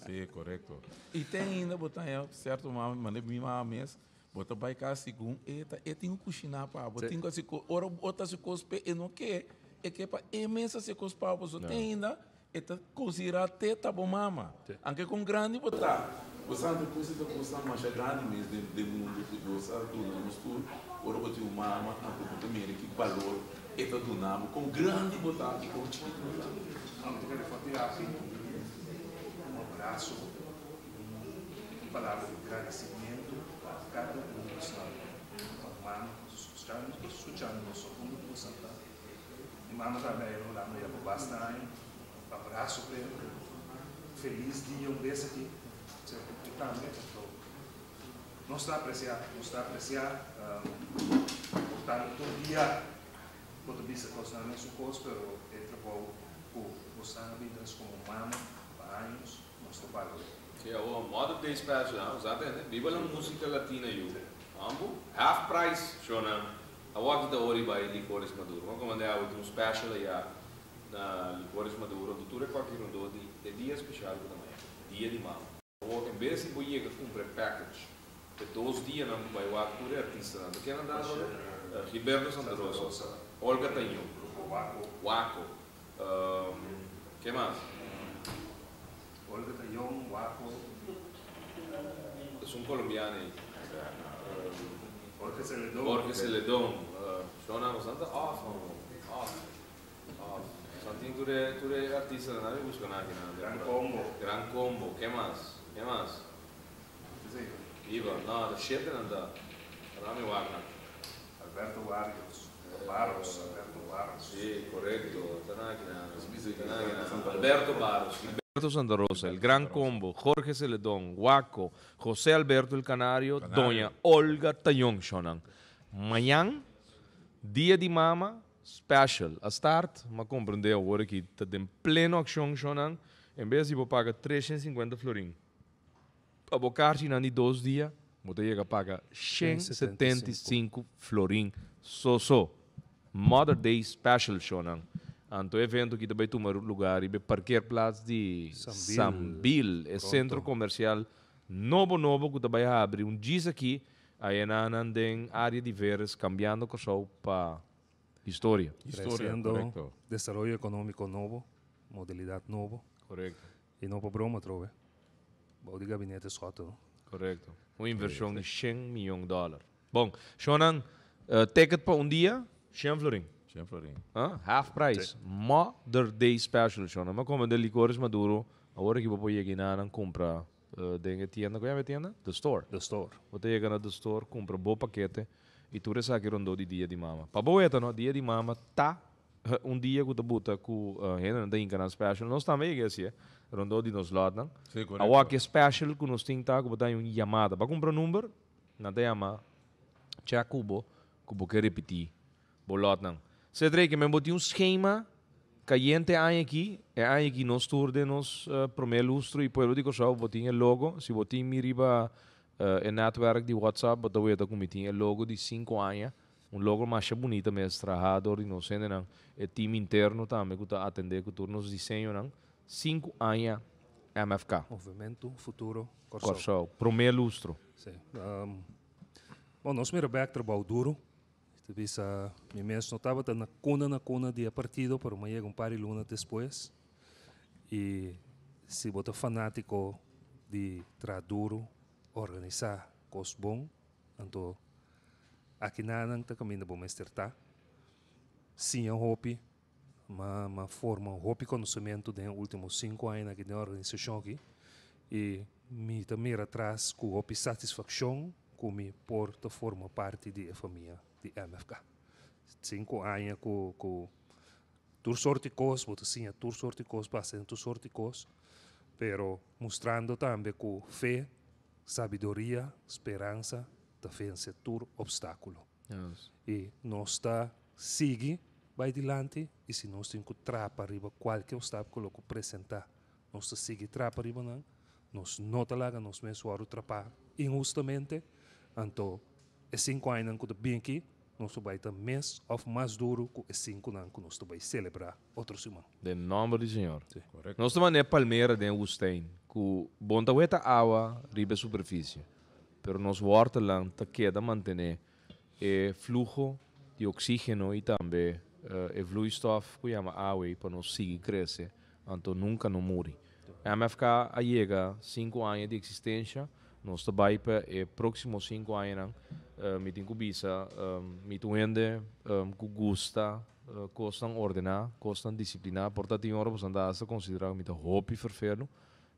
Sí, korekto. I te ainda bo ta haña sierto mama, manda mi mama mes, bo ta bai kas segun e ta, e tin ku kushiná pa bo, tin ku hasi kos, ora bo ta hasi kos p'e e no ke, e ke pa e mes hasi kos pa bo, so te ainda E ta konsiderá te ta bo mama. Anke kon grandi bo ta. Bo sa anto kos ta kosnan masha grandi mes den den mundu ku Dios a duna nos tur. Ora bo tin un mama anto bo ta mira ki balor e ta duna bo, kon grandi bo ta i kon chikitu bo ta. Anto kere for di aki un abraso, un palabra di gradisimentu pa kada un di boso, pa mama ku ta skuchando nos, unda ku boso ta. Mi mama tambe a enrolá no ya pa basta aña. Abraso p'e. Felis dia un bes aki. Ser ku tambe. Anto nos ta apresiá, nos ta apresiá por tanto tur dia bo ta bisa kosnan mesun kos pero e trabou ku bosan a bin ta hasi komo mama pa años nos ta balor'é. Sí, awor Mother Day special, ha, bo sa tende? Biba la musica latina yu. Ambu? Half price, shownan. Awor aki ta ora i bai Licores Maduro. Bo a komand'é awe tin un special ayá na Licores Maduro, anto tur e kòki rondó di e dia special ku ta mañana, Dia di Mama. Awor en bes di bo yega kumpra e package e dos dianan bo bai wak tur e artistanan. Ta ken nan ta awor? Gilberto Santa Rosa, Olga Tañón, Waco, ke mas? Olga Tañón, Waco. Esun colombiano ei. Jorge Celedon. Jorge Celedon. Shona nos nan ta off man. Off. Off. Nos tin tur e tur e artistanan nan mi buska nan aki nan. Gran Combo. Gran Combo. Ke mas? Ke mas? Viva. No, ta shete nan ta. Rami wak nan. Alberto Barrios. Barros. Alberto Barros. Si, korekto. Ta nan aki nan. Ta nan aki nan. Alberto Barros. Gilberto Santa Rosa, El Gran Combo, Jorge Celedon, Waco, José Alberto El Canario, Doña Olga Tañón Shonan. Mañan, Dia di Mama, special. A start, m'a comprende awor aki ta den pleno accion Shonan. En bes di bo paga 350 florin pa bo karchinan di dos dia, bo ta yega paga 175 florin so so. Mother Day Special Shownan. Anto e evento aki ta bai tuma lugar riba e parkeerplaats di Sambil, e sentro komersial nobo nobo ku ta bai habri un djis aki ayenanan den área di Veres kambiando Kòrsou pa historia. Tresiendo desaroyo ekonómiko nobo, modalidat nobo. Korekto. I no pa broma atrobe. Bou di gabinete Schotte no. Korekto. Un invershon di shen miyon dòler. Bon, shownan, ticket pa un dia, shen florin. Shen florin. Ah, half price. Mother Day special, shownan. Mi a come den Licores Maduro, awor aki bo por yega inanan cumpra den e tienda, cu yama e tienda? The Store. The Store. Bo ta yega na The Store, cumpra bo pakete y tur esaki rondó di Dia di Mama. Pa bo weta no, Dia di Mama ta un dia cu ta buta cu hendenan ta hinca nan special. Nos tambe yega haci'e rondó di nos lotnan. Sí, correcto. Awor aki e special cu nos tin ta cu bo ta haña un yamada. Bo a cumpra number? Nan ta yama check ku bo ku bo ke ripití bo lòtnan. Cedric, men bo tin un skema kayente aña aki, e aña aki nos tur den nos promé lustro i pueblo di Kòrsou bo tin e logo, si bo tin mi riba e netwerk di WhatsApp bo ta weta ku mi tin e logo di sinku aña, un logo masha bunita mes trahá dor di nos hendenan, e team interno tambe ku ta atendé ku tur nos diseñonan, sinku aña MFK. Movementu Futuro Kòrsou. Kòrsou, promé lustro. Sí. Bon, nos mira bek trabou duro. Ta bisa mi mes no tabata na kuna na kuna di e partido, pero mi a yega un par di luna despues. I si bo ta fanátiko di traha duro, organisá kos bon, anto akinanan ta kaminda bo mester ta. Siña hopi, m'a forma hopi konosementu den e último sinku añanan aki den e organisashon aki i mi ta mira atras ku hopi satisfakshon ku mi por ta forma parti di e famia di MFK. Sinku aña ku ku tur sort di kos, bo ta siña tur sort di kos, pasa den tur sort di kos, pero mustrando tambe ku fe, sabiduria, speransa ta vense tur opstákulo. I nos ta sigui bai dilanti i si nos tin ku trapa riba kualke opstákulo ku presentá, nos ta sigui trapa riba nan. Nos no ta laga nos mes wòrdu trapá inhustamente, anto e 5 añanan ku ta bin aki, nos ta bai ta mes òf mas duru ku e sinkunan ku nos ta bai selebrá otro siman. Den nòmber di Señor. Sí. Korekto. Nos ta manera palmera den wustijn ku bon ta weta awa riba e superfisie, pero nos wòrtelnan ta keda mantené e fluho di oksígeno i tambe e vloeistof ku yama awa ei pa nos sigui krese, anto nunka no muri. MFK a yega sinku aña di eksistensha, nos ta bai pa e próksimo sinku añanan. Mi tin ku bisa, mi ta un hende ku gusta kosnan ordená, kosnan disipliná. Por ta tin ora boso ta hasta konsiderá ku mi ta hopi ferfelu,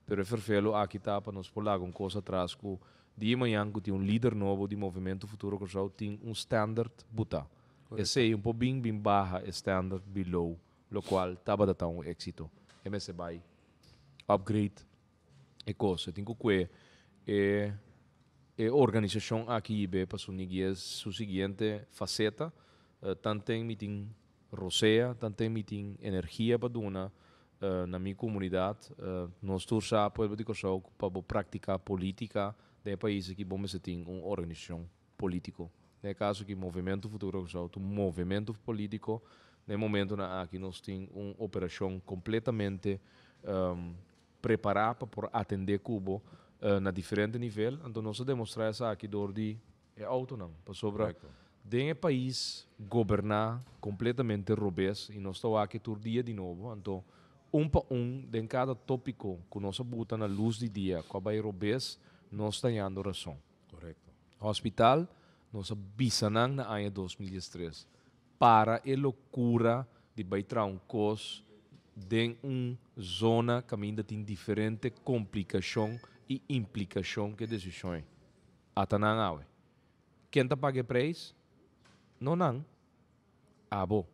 pero e ferfelu aki ta pa nos por laga un kos atras ku dia mañan ku tin un lider nobo di Movementu Futuro Kòrsou tin un standard butá. Esei un por bin bin baha e standard below locual tabata ta un exito. E mester bay upgrade e cos. E tin cu cue e e organisacion aki hibe pa su nigie su siguiente faceta. Tanten mi tin rosea, tanten mi tin energia pa duna na mi comunidad. Nos tur sa, pueblo di Corsou, cu pa bo practica politica den e pais aki bo mester tin un organisacion polítiko. Den e kaso aki Movementu Futuro Kòrsou ta un movementu polítiko. Den e momentunan aki nos tin un operashon kompletamente prepará pa por atendé ku bo na diferente nivel. Anto nos a demostrá esaki dor di e outonan. Pasobra den e pais goberná kompletamente robes i nos ta wak e tur dia di nobo. Anto un pa un den kada tópiko ku nos a buta na lus di dia ku a bai robes nos ta hañando rason. Korekto. Hospital, nos a bisa nan na aña 2013, para e lokura di bai traha un kos den un zona kaminda tin diferente komplikashon i implikashon ku e desishon ei. Ata nan awe. Ken ta paga e preis? No nan. Abo.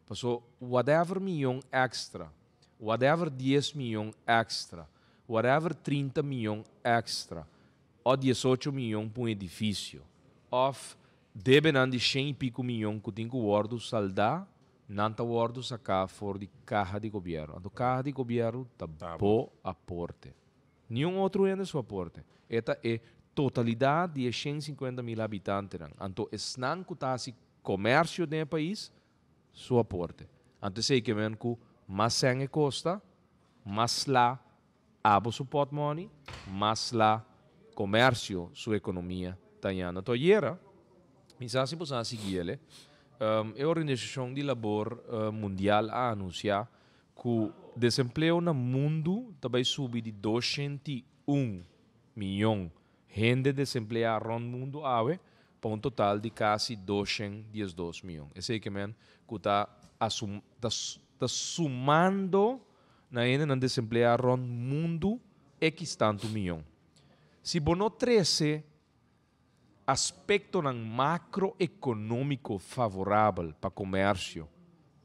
Paso whatever miyon extra, whatever dies miyon extra, whatever 30 miyon extra, o 18 miyon pa un edifisio, òf debenan di shen i piku miyon ku tin ku wòrdu saldá, nan ta wòrdu saká for di kaha di gobièrnu. Anto kaha di gobièrnu ta bo aporte. Niun otro hende su aporte. E ta e totalidat di e 150 mil habitantenan. Anto esnan ku ta hasi komersio den e pais su aporte. Anto esei ke men ku mas sèn e kosta, mas sla abo su pòtmòni, mas sla komersio su ekonomia ta yanda. Anto ayera, mi sa si boso a sigui el, e Organisashon di Labor Mundial a anunsiá ku desempleo na mundu ta bai subi di 201 miyon hende desempleá rònt mundu awe pa un total di kasi 212 miyon. Esei ke men ku ta asum ta ta sumando na hendenan desempleá rònt mundu ekis tantu miyon. Si bo no trese aspektonan makroekonómiko favorabel pa komèrsio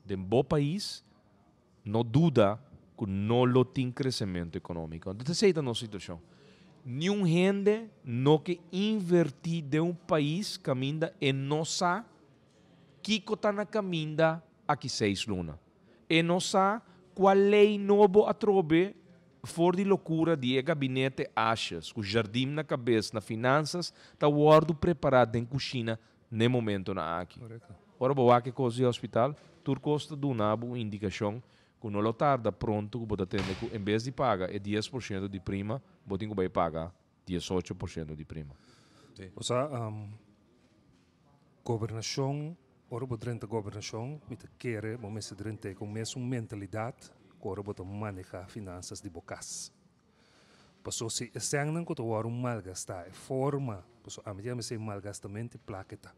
den bo pais, no duda ku no lo tin kresementu ekonómiko. Anto esei ta nos situashon. Niun hende no ke invertí den un pais kaminda e no sa kiko ta na kaminda aki seis luna. E no sa kua lei nobo atrobe for di lokura di e gabinete Asjes ku Jardim na kabes na finansas ta wòrdu prepará den kushina n'e momentonan aki. Ora bo wak e kos di hospital, tur kos ta duna bo un indikashon ku no lo tarda pronto ku bo ta tende ku en bes di paga e 10% di prima, bo tin ku bai paga 18% di prima. Osea, gobernashon, ora bo drenta gobernashon, mi ta kere bo mester drent'é ku mesun mentalidat ku ora bo ta manehá finansas di bo kas. Paso si e sènnan ku ta wòrdu malgastá, e forma, paso ami ta yama esei malgastamento di plaka e ta,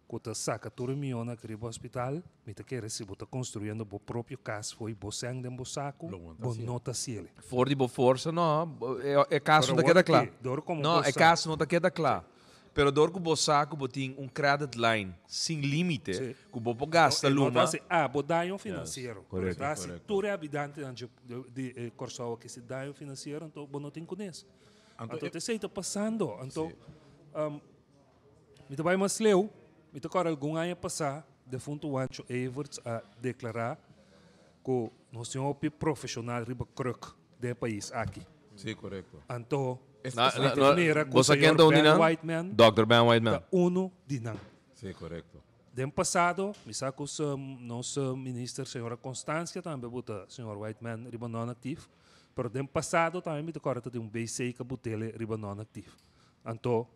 ku ta saka tur e mionnan aki riba hospital, mi ta kere si bo ta konstruyendo bo propio kas fo'i bo sèn den bo saku, bo no ta hasiel. For di bo forsa no, e kas no ta keda kla. No, e kas no ta keda kla. Pero dor ku bo sa ku bo tin un credit line sin limite, ku bo por gasta luma. No ta hasi abo daño finansiero. Pero ta hasi tur e habitantenan di Kòrsou aki si daño finansiero, anto bo no tin kunes. Anto esei ta pasando. Anto mi ta bai mas leu, mi ta kòrda algun aña pasá defuntu Wancho Everts a deklará ku nos tin hopi profeshonal riba kruk den e pais aki. Sí, korekto. Anto. Na, na, na, mira ku bo sa ken señor ta un di Ben nan? Whiteman Dòkter Ben Whiteman. ta uno di nan. Sí, korekto. Den pasado, mi sa ku nos minister señora Constancia tambe buta señor Whiteman riba non-actief, pero den pasado tambe mi ta kòrda ta tin un BC ku a but'ele riba non-actief. Anto,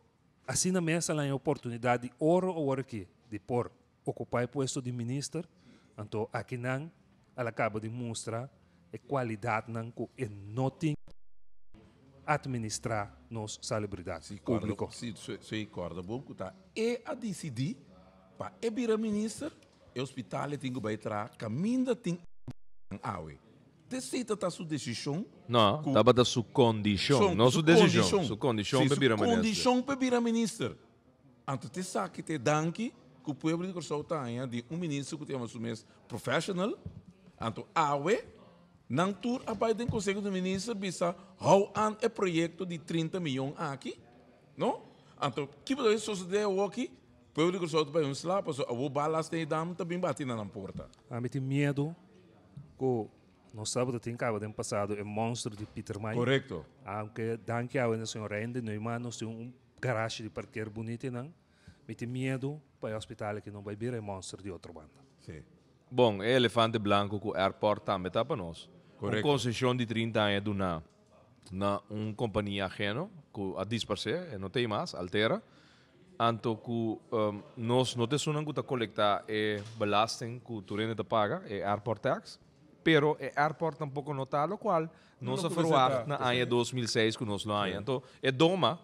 asina mes a laña oportunidat di oro awor aki di por okupá e puesto di minister, anto akinan a la kaba di mustra e kualidatnan ku e no tin administrá nos salubridat públiko. Si, si kòrda bon ku ta e a disidí pa e bira minister, e hospital e tin ku bai traha kaminda tin awe. T'esei ta ta su desishon. No, tabata su kondishon, no su desishon, su kondishon pa e bira minister. Su kondishon pa e bira minister. Anto t'esaki ta e danki ku pueblo di Kòrsou ta haña di un minister ku ta yama su mes professional. Anto awe nan tur a bai den Konseho di Minister bisa hou an e proyekto di 30 miyon aki, no? Anto kiba ta sosodé awoki? Pueblo di Kòrsou ta bai un sla pasobra awo balas den e dam ta bin bati na nan porta. Ami tin miedu ku nos tabata tin kaba den pasado e monster di Pietermaai. Korekto. Aunke danki awe na señor Rende Neuman nos tin un Garage di parker bunita einan. Mi tin miedu pa e hospital aki no bai bira e monster di otro banda. Sí. Bon, e elefante blanco cu airport tambe ta pa nos. Un Correcto. concesion di 30 aña duna na un compania ajeno cu a disparce, e no ta ei mas, Altera. Anto cu nos no ta esunnan cu ta colecta e belasting cu tur hende ta paga, e airport tax. Pero e airport tampoco no ta locual Nos a verwacht na aña 2006 ku nos lo haña. Anto e doma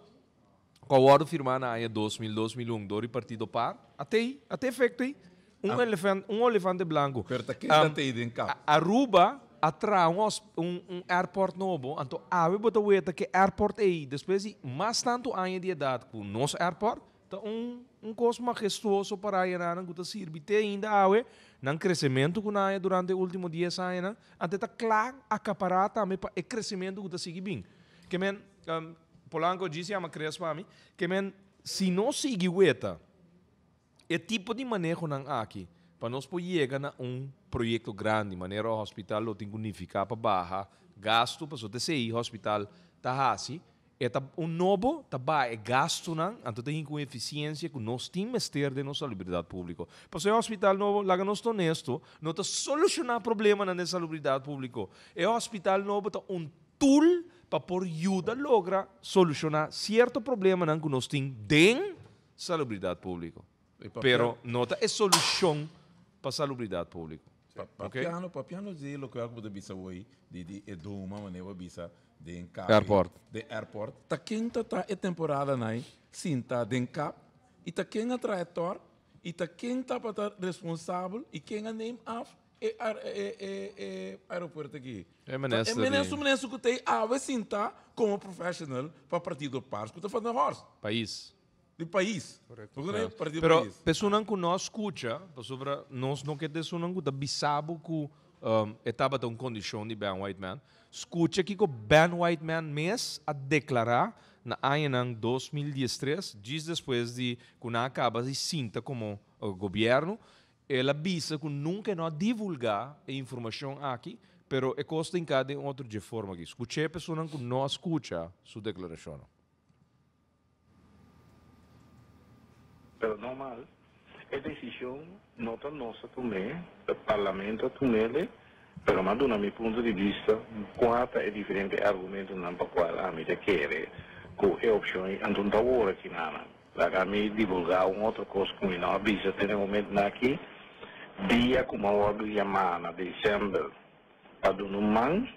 ku a wòrdu firmá na aña 2000, 2001 dor di partido par, a tei, a tei efekto ei. Un elefant, un olefante blanku. Pero ta keda tei den kap. Aruba a traha un un un airport nobo, anto awe bo ta weta ku e airport ei despues di mas tantu aña di edat ku nos airport, Ta un un kos mahestuoso para haña ku ta sirbi te ainda awe, nan kresementu ku nan haña durante e último dies añanan, ante ta kla akapará tambe pa e kresementu ku ta sigui bin. Ke men, Polanco djis yama Chris pa mi, ke men si nos sigui weta e tipo di manehonan aki pa nos por yega na un proyekto grandi manera hospital lo tin ku nifiká pa baha gastu pasobra ta esei hospital ta hasi. E ta un nobo ta baha e gastunan, anto ta hinka un efisiensia ku nos tin mester den nos salubridat públiko. Pasobra e hospital nobo, laga nos ta honesto, no ta solushoná problemanan den salubridat públiko. E hospital nobo ta un tool pa por yuda logra solushoná sierto problemanan ku nos tin den salubridat públiko. Pero no ta e solushon pa salubridat públiko. Papiano, papiano di loke bo ta bisa hoy di di e doma manera bo a bisa den kap. Airport. Den airport. Ta ken ta ta e temporada nai sinta den kap y ta ken a traha e tor y ta ken tabata responsabel y ken a neem af e e e e aeropuerto aki. E minister E minister, minister ku ta ei awe sinta komo professional pa partido Pars ku ta Van der Horst. Pais. Di pais. Correcto. Partido Pero pais. personan ku no a skucha, pasobra nos no ke ta esunnan ku ta bisa bo ku e tabata un kondishon di Ben Whiteman. Skucha kiko Ben Whiteman mes a deklará na añanan 2013, djis despues di ku nan a kaba di sinta komo gobièrnu. El a bisa ku nunka e no a divulgá e informashon aki, pero e kos ta hinká den otro dje forma aki. Skuch'é personan ku no a skucha su deklarashonnan. Pero normal, e decision no ta nos a tum'é, ta Parlamento a tum'ele, pero m'a duna mi punto di bista cua ta e diferente argumentonan pa cual ami ta kere cu e opcion ei anto no ta wor aki nanan. Laga mi divulga un otro cos cu mi no a bisa te na e momentonan aki, dia cu m'a wordo yama na december pa duna un man,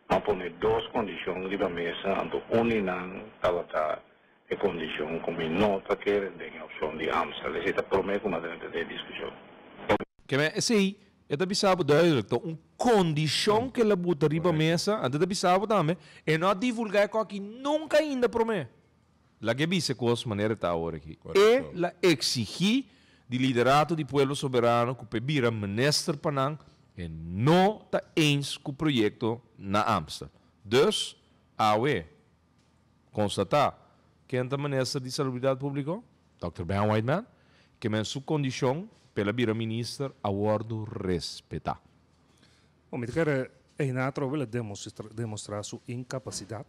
A pone dos kondishon riba mesa, anto un di nan tabata e kondishon ku mi no ta kere den e opshon di Amstel. Esei ta promé ku mi a drenta den e diskushon. Keme esei e ta bisa bo duidelijk, ta un kondishon ku el a buta riba mesa, anto e ta bisa bo tambe, e no a divulgá e kòki nunka ainda promé. Laga e bisa e kos manera e ta awor aki. E la eksigí di liderato di Pueblo Soberano ku p'e bira minister pa nan, e no ta eens ku proyekto na Amstel. Dus, awe, konstatá ken ta minister di Salubridat Públiko, Dòkter Ben Whiteman, ke men su kondishon p'el a bira minister a wòrdu respetá. Bo, mi ta kere einá atrobe el a demostrá su inkapasidat.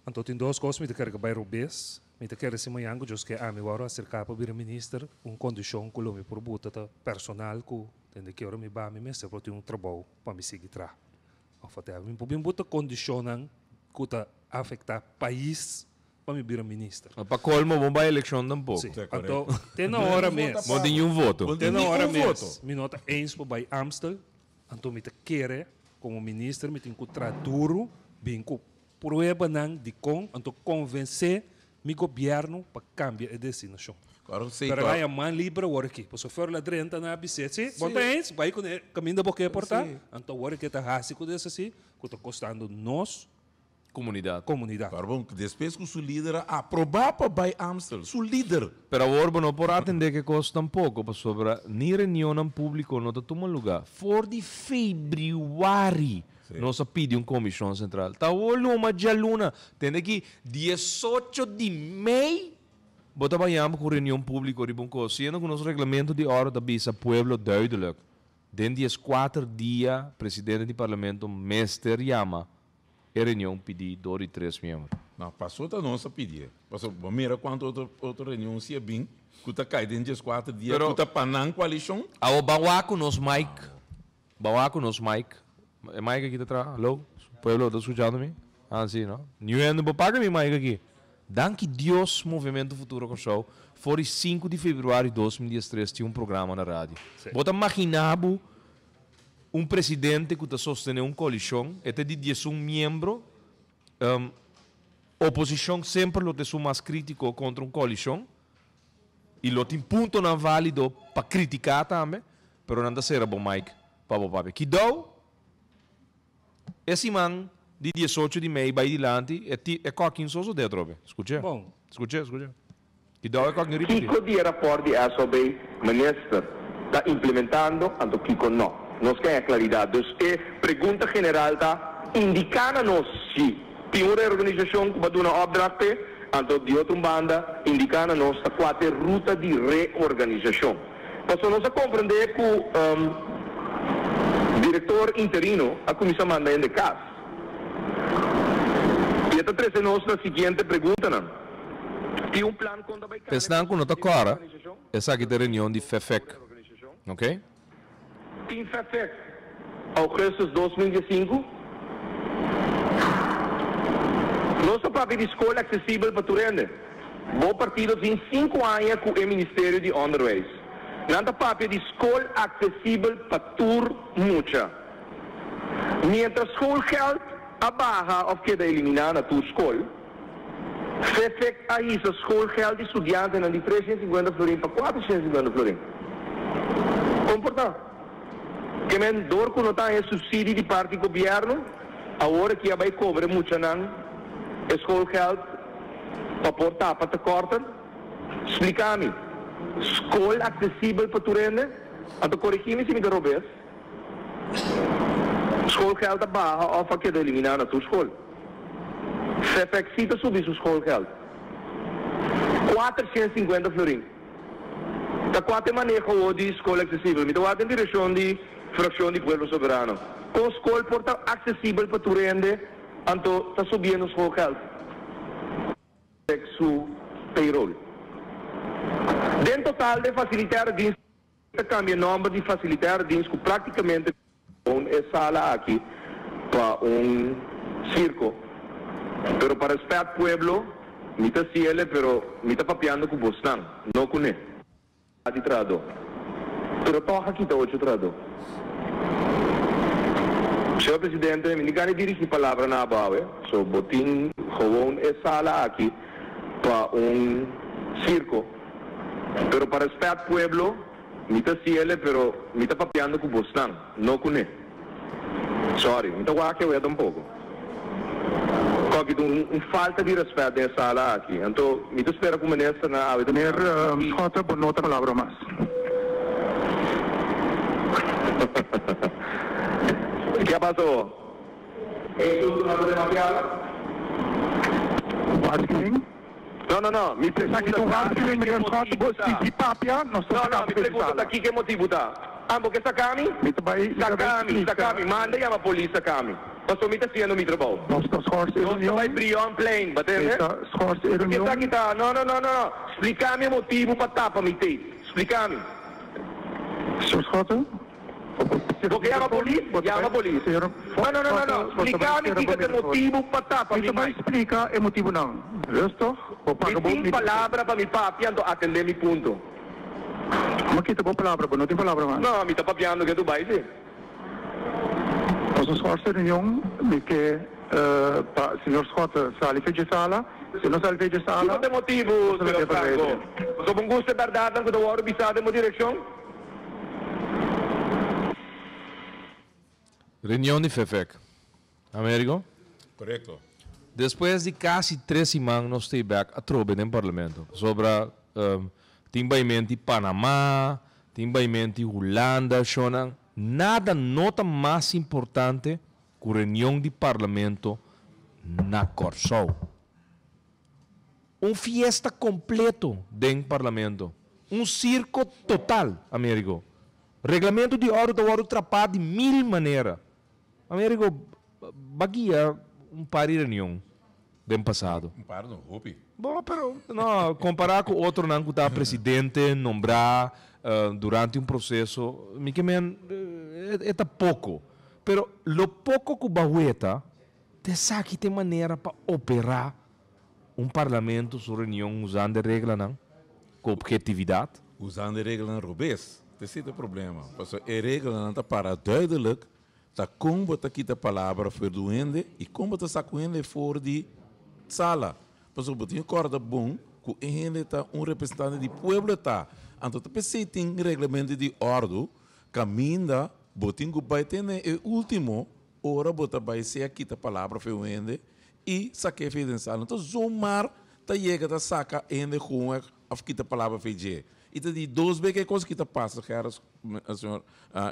Anto tin dos kos mi ta kere ku bai robes. Mi ta kere si mañan ku Dios ke ami wòrdu aserká pa bira minister, un kondishon ku lo mi por buta ta personal ku dende ki ora mi ba mi mester por tin un trabou pa mi sigui traha. Òf whatever. Mi por bin buta kondishonnan ku ta afektá pais pa mi bira minister. Pa kolmo bo bai elekshon tampoko. Si. Anto te na ora mes. Bo tin niun voto. Te na ora mes mi no ta eens pa bai Amstel. Anto mi ta kere komo minister mi tin ku traha duru bin ku Pruebanan dikon anto konvensé mi gobièrnu pa kambia e destinashon. Pero nan ya man libre awor aki. Pasobra for la drenta nan a bis'é, Si, bo ta eens, bai ku e kaminda bo ke por ta. Anto awor ke ta hasi ku des asi ku ta kostando nos Komunidat. komunidat. Pero bon, despues ku su lider a aprobá pa bai Amstel, su lider! Pero awor bo no por atendé ke kos tampoko, pasobra ni reunionnan públiko no ta tuma lugá. For di febrüari Nos a pidi un komishon sentral. Ta awor luma djaluna. Tende ki 18 di mei bo ta baña ku reunion públiko riba un kos. Siendo ku nos reglamento di òrdu ta bisa pueblo duidelijk, den 14 dia presidente di parlamento mester yama e reunion pidí dor di tres miembro. No, paso ta nos a pidié. Paso bo mira kuantu otro otro reunion si a bin ku ta kai den 14 dia ku ta pa nan koalishon. Awor ban wak ku nos Mike. Ban wak ku nos mic. E mic aki ta traha? Hallo? Pueblo ta skuchando mi? Ah si no? Niun hende por paga mi mic aki. Danki Dios Movimento Futuro Kòrsou for di sinku di februari 2013 tin un programa na radio. Bo ta magina bo un presidente ku ta sostene un koalishon, e ta di 11 miembro, oposishon semper lo ta esun mas kritiko kontra un koalishon i lo tin puntonan valido pa kritiká tambe. Pero nan ta sera bo mic pa bo papia. Kidou e siman di 18 di mei bai dilanti e ti e kokin soso de atrobe. Skuch'é. Bon. Skuch'é, skuch'é. Kidou e kokin ripití. Kiko di e rapòrt di SOB minister ta implementando anto kiko no? Nos ke haña klaridat. Dus e pregunta general ta indiká na nos si tin un reorganisashon ku bo a duna opdracht p'e, anto di otro un banda indiká na nos ta kua ta e ruta di reorganisashon. Pasobra nos a komprendé ku direktor interino a kuminsá manda hende kas. I e ta trese nos na siguiente preguntanan, Tin un plan kon ta bai kambia Esnan ku no ta kòrda, esaki ta e reunion di FEFEK, ok? Tin FEFEK, augustus 2015. Nos ta papia di skol aksesibel pa tur hende. Bo partido tin sinku aña ku e Ministerio di Onderwijs. Nan ta papia di skol aksesibel pa tur mucha. Mientras schoolgeld a baha òf keda eliminá na tur skol, FEFEK a hisa schoolgeld di studiantenan di 350 florin pa 450 florin. Kon por ta? Ke men dor ku no ta haña subsidi di parti gobièrnu, awor aki a bai kobra e muchanan e schoolgeld pa por tapa tekorten? Splika mi. Skol aksesibel pa tur hende? Anto korigí mi si mi ta robes. Schoolgeld a baha òf a keda eliminá na tur skol. FEFEK sí ta subi su schoolgeld. 450 florin. Ta kua ta e maneho awor di skol aksesibel? Mi ta wak den direkshon di Frakshon di Pueblo Soberano. Kon skol por ta aksesibel pa tur hende anto ta subiendo schoolgeld? Su payroll. Den total de facilitaire dienst ta cambia nomber di facilitaire dienst cu practicamente e sala aki pa un circo. Pero pa respet pueblo mi ta ciele pero mi ta papiando cu bosnan no cu ne. Di trahadó. Pero tòg a kita ocho trahadó. Señor Presidente, mi ni gana di dirigí palabra na abo awe, so bo tin gewoon e sala aki pa un sirko. Pero pa rèspèt pueblo, mi ta siele, pero mi ta papiando ku bosnan, no kuné. Sorry, mi ta wak awe tampoko. Koki ta un falta di respet den e sala aki. Anto mi ta spera ku ministernan awe ta Meneer Schotte, bo no ta palabra mas. Ke a pasa bo? E insultonan ta demasiado? Waarschuwing? No, no, no. Mi Esaki pregunta ta un ta waarschuwing, kiko meneer Schotte. motibu Bo ta. sigui papia, nos ta No, saka no, bo mi den pregunta sala. ta kiko e motibu ta. Ah, bo ke saka mi? Mi ta bai, mi ta bai Saka mi, splika. saka mi. Manda yama polis saka mi. Paso mi ta hasiendo mi trabou. Nos ta schors e Nos ta reunion. bai Brionplein, bo Mi tende? ta schors e Porque reunion. esaki ta, no, no, no, no, no. Splika mi e motibu pa tapa mi tape. Splika mi. Señor Schotte, bo por cera Bo bo ke yama microfoon? polis? Bo ta Yama bai, polis. señor No, no, no, no, Schotte, no. bo ta bai Splika mi cera bo kiko ta e microfoon. motibu pa tapa Mi mi ta bai mic. splika e motibunan. Rustig, bo Mi paga bo tin microfoon. palabra pa mi papia, anto atende mi punto. Mi a kita bo palabra, bo no tin palabra mas. No, mi ta papiando ke Dubai si. Nos a schors e reunion, mi ke pa señor Schotte sali fe dje sala, si no sali fe dje Kiko sala, ta e motibu, nos a señor laga Franco? verwijzen. Pasobra un gusta e bèrdatnan ku ta wòrdu bisá den bo direkshon? Reunion di FEFEK. Amerigo? Korekto. Despues di kasi tres siman nos stay bek atrobe den Parlamento. Pasobra tin baimenti Panama, tin baimenti Hulanda, shownan. Nada no ta mas importante ku reunion di Parlamento na Kòrsou. Un fiesta kompleto den Parlamento. Un sirko total, Amerigo. Reglamento di òrdu ta wòrdu trapá di mil manera. Amerigo, ba guia un par di reunion den pasado. Un par no, hopi. Bo, pero, no, kompará ku otronan ku ta presidente nombrá durante un proseso, mi ke men, e ta poko. Pero lo poko ku ba weta, ta esaki ta e manera pa operá un parlamento su reunion usando e reglanan ku objetividat. Usando e reglanan robes, ta esei ta e problema. Pasobra e reglanan ta para duidelijk Ta kon bo ta kita palabra for di un hende i kon bo ta saka un hende for di sala. Pasobra bo tin ku kòrda bon ku e hende ta un representante di pueblo ta. Anto ta p'esei tin reglamento di òrdu kaminda bo tin ku bai tene e último ora bo ta bai sea kita palabra for un hende i sak'é for den sala. No ta zomar ta yega ta saka e hende gewoon òf kita palabra for dje. I ta di dos be ke kos ki ta pasa, Gerrit, señor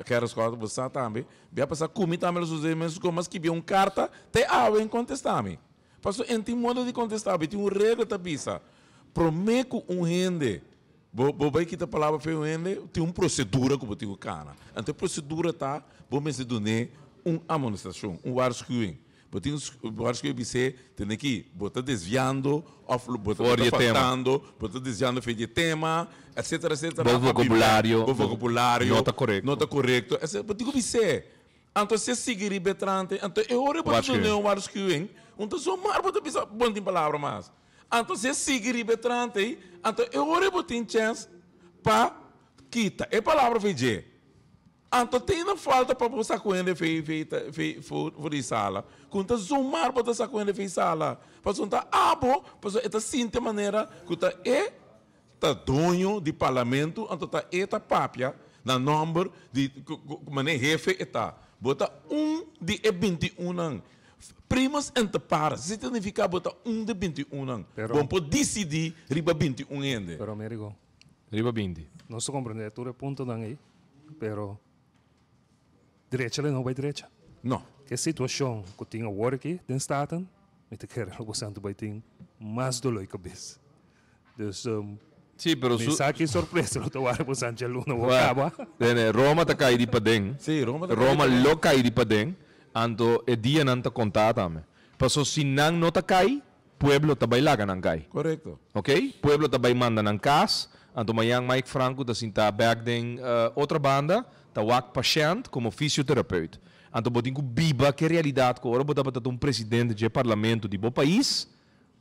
Gerrit Schouten, bo sa tambe, bia pasa ku mi tambe lo sucede mes kos, mas skibia un karta, te awe en kontesta mi. Paso en tin modo di kontesta mi, tin un regla ta bisa, prome ku un hende, bo bo bai kita palabra fe un hende, tin un prosedura ku bo tin ku kana. Anto e prosedura ta, bo mester dun'é un amonestashon, un waarschuwing. Bo tin waarschuwing bis'é, tende ki bo ta desviando of bo ta For di e tema. faltando, bo ta desviando for di e tema, etcetera, etcetera. Bo vocabulario Bo vocabulario no ta corecto. No ta corecto, etcetera. Bo tin ku bis'é. Anto si e sigui riba e trante, anto e ora bo ta dun'é un waarschuwing, un ta zomaar bo ta bisa bo no tin palabra mas. Anto si e sigui riba e trante ei, anto e ora bo tin chens pa kita e palabra for dje. Anto tin na falta pa bo sa ku hende fei fei ta fei for for di sala. Ku ta zomar bo ta sa ku hende fei sala. Pasobra ta abo, pasobra e ta sinti manera ku ta e ta doño di parlamento, anto ta e ta papia na nomber di ku ku manera hefe e ta. Bo ta un di e bintiunnan. Primus inter pares, esei ta nifiká bo ta un di bintiunnan. Pero. Bo no por disidí riba bintiun hende. Pero Amerigo. Riba 20. Nos ta comprende tur e puntonan ei, pero drecha lo no bai drecha. No. Ke situacion cu tin awor aki den Staten, mi ta kere lo bosantu bai tin mas dolor di cabes. Dus, Sí, pero mi su sa ki sorpresa lo ta wara bosan djaluna wou Wak, caba. Tene, Roma ta cai di paden. Sí, Roma ta cai di Roma paden. lo cai di paden, anto e dianan ta conta tambe. Paso si nan no ta cai, Pueblo ta bai laga nan kai. Korekto. Ok, pueblo ta bai manda nan kas, anto mañan Mike Franco ta sinta bek den otra banda, ta wak pashènt komo fisioterapeut. Anto bo tin ku biba ku e realidat ku ora bo tabata ta un presidente dje parlamento di bo pais,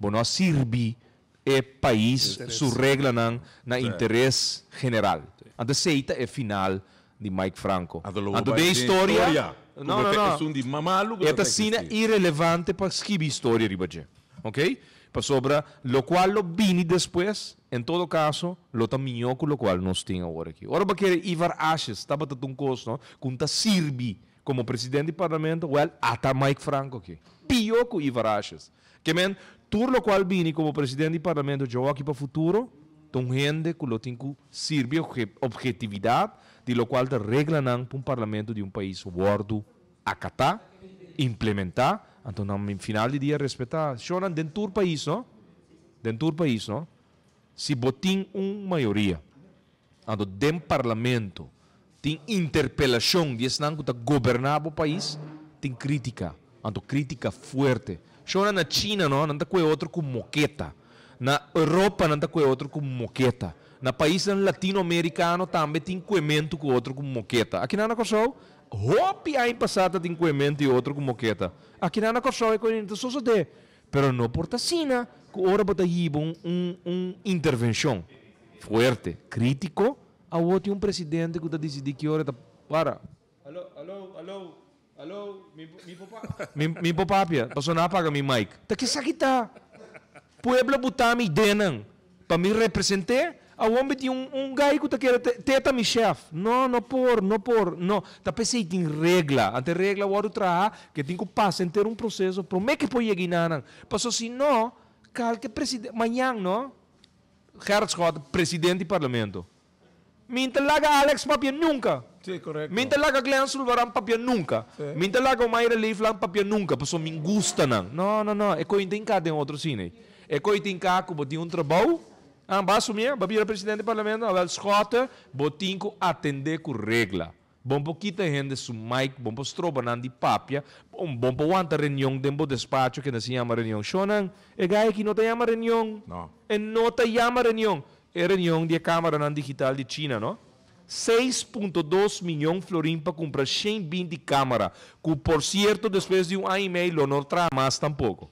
bo no a sirbi e pais su reglanan na interes general. Anto esei ta e final di Mike Franco. Anto lo bo Anto bai den den historia, historia ku no, bo no, ta no. esun di malu ku E ta ta asina existi. irelevante pa skibi historia riba dje. Ok? Pasobra locual lo bini despues, en todo caso, lo ta mihó cu locual nos tin awor aki. Ora bo a kere Ivar Asjes tabata ta un cos, no, cu ta sirbi como presidente di parlamento, wel, ata Mike Franco aki. Pió cu Ivar Asjes. Ke men, tur locual bini como presidente di parlamento djawo aki pa futuro, ta un hende cu lo tin cu sirbi objetividad di locual ta reglanan pa un parlamento di un pais wordo akatá, implementá, anto na final di dia respetá. Shownan den tur pais no, den tur pais no, si bo tin un mayoria, anto den parlamento tin interpelashon di esnan ku ta goberná bo pais, tin krítika. Anto krítika fuerte. Shona na China no, nan ta kue otro ku moketa. Na Europa nan ta kue otro ku moketa. Na paisnan latinoamerikano tambe tin kuementu ku otro ku moketa. Akinan na Kòrsou, hopi aña pasá ta tin kuementu i otro ku moketa. Akinan na Kòrsou e kos ta sosodé. Pero no por ta asina ku ora bo ta hiba un un un intervenshon fuerte, krítiko, awor tin un presidente ku ta disidí ki ora ta para. Alo, alo, alo, alo, mi mi por pa mi mi por papia, pasobra nan a paga mi mic. Ta kesaki ta? Pueblo buta mi denan pa mi represent'é, awor mi tin un un guy ku ta kere te te ta mi chef. No, no por, no por, no. Ta p'esei tin regla. Ante regla wòrdu traha ke tin ku pasa henter un proseso promé ke por yega enanan. Pasobra si no, kalke presidente, mañan no, Gerrit Schotte, presidente di parlamento. Mi n'ta laga Alex papia nunca. Sí, correcto. Mi n'ta laga Glenn Sulvaran papia nunca. Sí. Mi n'ta laga Omaira Leeflang papia nunca, pasobra mi gusta nan. No, no, no, e koe n'ta hinká den otro sine. E koe ta hinká ku bo tin un trabou, ah, bo a asumí, bo a bira presidente di parlamento, awel Schotte, bo tin ku atendé ku regla. Bo por kita hende su mic, bo por stroba nan di papia, bo por wanta reunion den bo despacho kende si yama reunion. Shownan, e guy aki no ta yama reunion. No. E no ta yama reunion. E reunion di e camaranan digital di China, no? 6.2 miyon florin pa cumpra 120 camara, cu por cierto despues di un aña y mei lo no traha mas tampoco.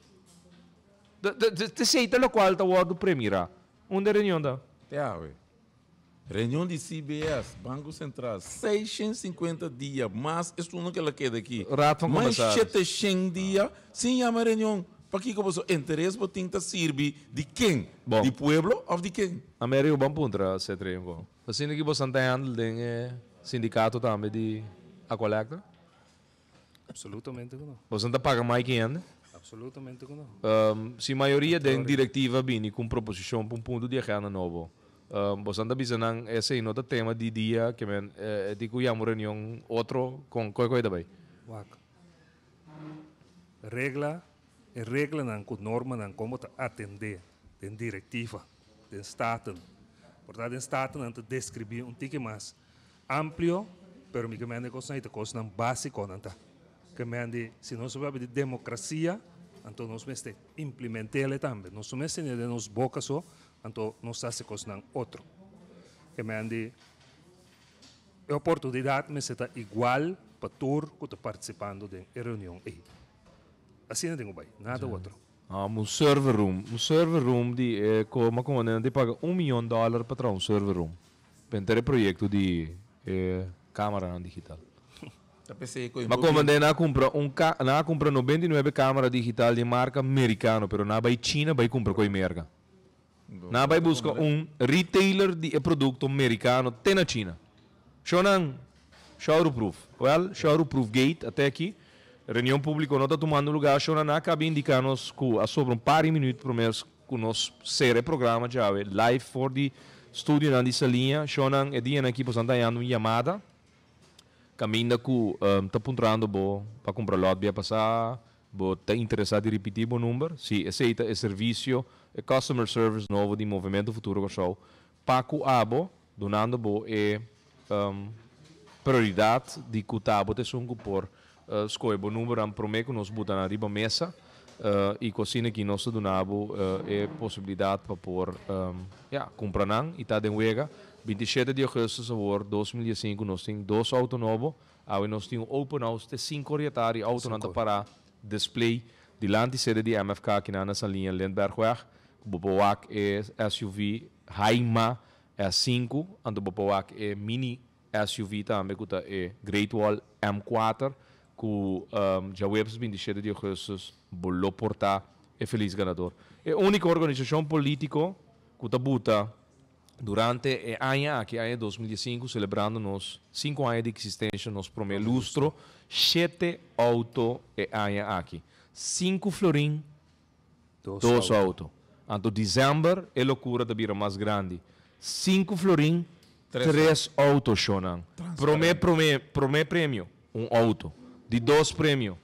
Esey ta locual ta wordo premira. Unda e reunion ta? Te awe. Reunion di CBS, Banco Central, 650 dia mas esun ku el a keda aki. Raad van Mas Commissaris. 700 dia sin yama reunion. Pakiko boso interes bo tin ta sirbi di ken? Bon. Di pueblo of di ken? Americo ban puntra C3 un ko. Asina ki boso ta handle den e sindicato tambe di Aqualectra? Absolutamente ku no. Boso ta paga mai ki hende? Absolutamente ku no. Si mayoria den directiva bini cu un proposicion pa un punto di agenda nobo, boso ta bisa nan esey no ta tema di dia ke men e tin cu yama un reunion otro con koe koe ta bay? Wak. Regla, e reglanan cu normanan con bo ta atende den directiva, den Staten. Por ta den Staten nan ta describi un tiki mas Amplio, pero mi ke mende kosnan i ta kosnan básiko nan ta. Ke mende si nos papia di demokrasia, anto nos mester implement'el tambe. Nos no mester tene den nos boka so, anto nos ta hasi kosnan otro. Ke mende e oportunidat mester ta igual pa tur ku ta partisipando den e reunion ei. Asina tin ku bai, nada otro. Un server room, un server room di e koma komo nan tin paga un miyon dòler pa traha un server room. Penter e proyecto di e camaranan digital. Ta pesey cu e Ma como nan a cumpra un ca nan a cumpra 99 camara digital di marca mericano pero nan a bay China bay cumpra coy merca. Nan a bay busca un retailer di e producto mericano te na China. Shownan showroomproof. Well, showroomproof gate a te aki. Reunion publico no ta tumando lugar. Shownan a caba indica nos cu a sobra un par di minuut prome Ku nos sera e programa djawe live for di studionan di Saliña. Shownan e dianan aki boso nan ta hañando un yamada kaminda ku ta puntrando bo pa kumpra lòt bia pasá, bo ta interesá di ripití bo number. Si, esei ta e servisio, e customer service nobo di Movemento Futuro Kòrsou pa ku abo, dunando bo e prioridat di ku ta abo ta esun ku por skohe bo numbernan promé ku nos buta nan riba mesa i ku asina aki nos ta duna bo e posibilidat pa por ya kumpra nan i ta den wega. 27 di augustus awor 2015 nos tin dos outo nobo. Awe nos tin un open house te sinku or di atardi outonan ta pará display dilanti sede di MFK akinan na San Liña Lindbergweg ku bo por wak e SUV Haima S5, anto bo por wak e mini SUV tambe ku ta e Great Wall M4 ku djaweps 27 di augustus bo lo por ta e felis ganador. E uniko organisashon politiko ku ta buta durante e aña aki, aña 2015, selebrando nos sinku aña di eksistensha, nos prome lustro, shete outo e aña aki. Sinku florin Dos auto. Anto december e locura ta bira mas grandi. Cinco florin, tres auto shonan. Prome prome prome premio, un auto. Di dos premio,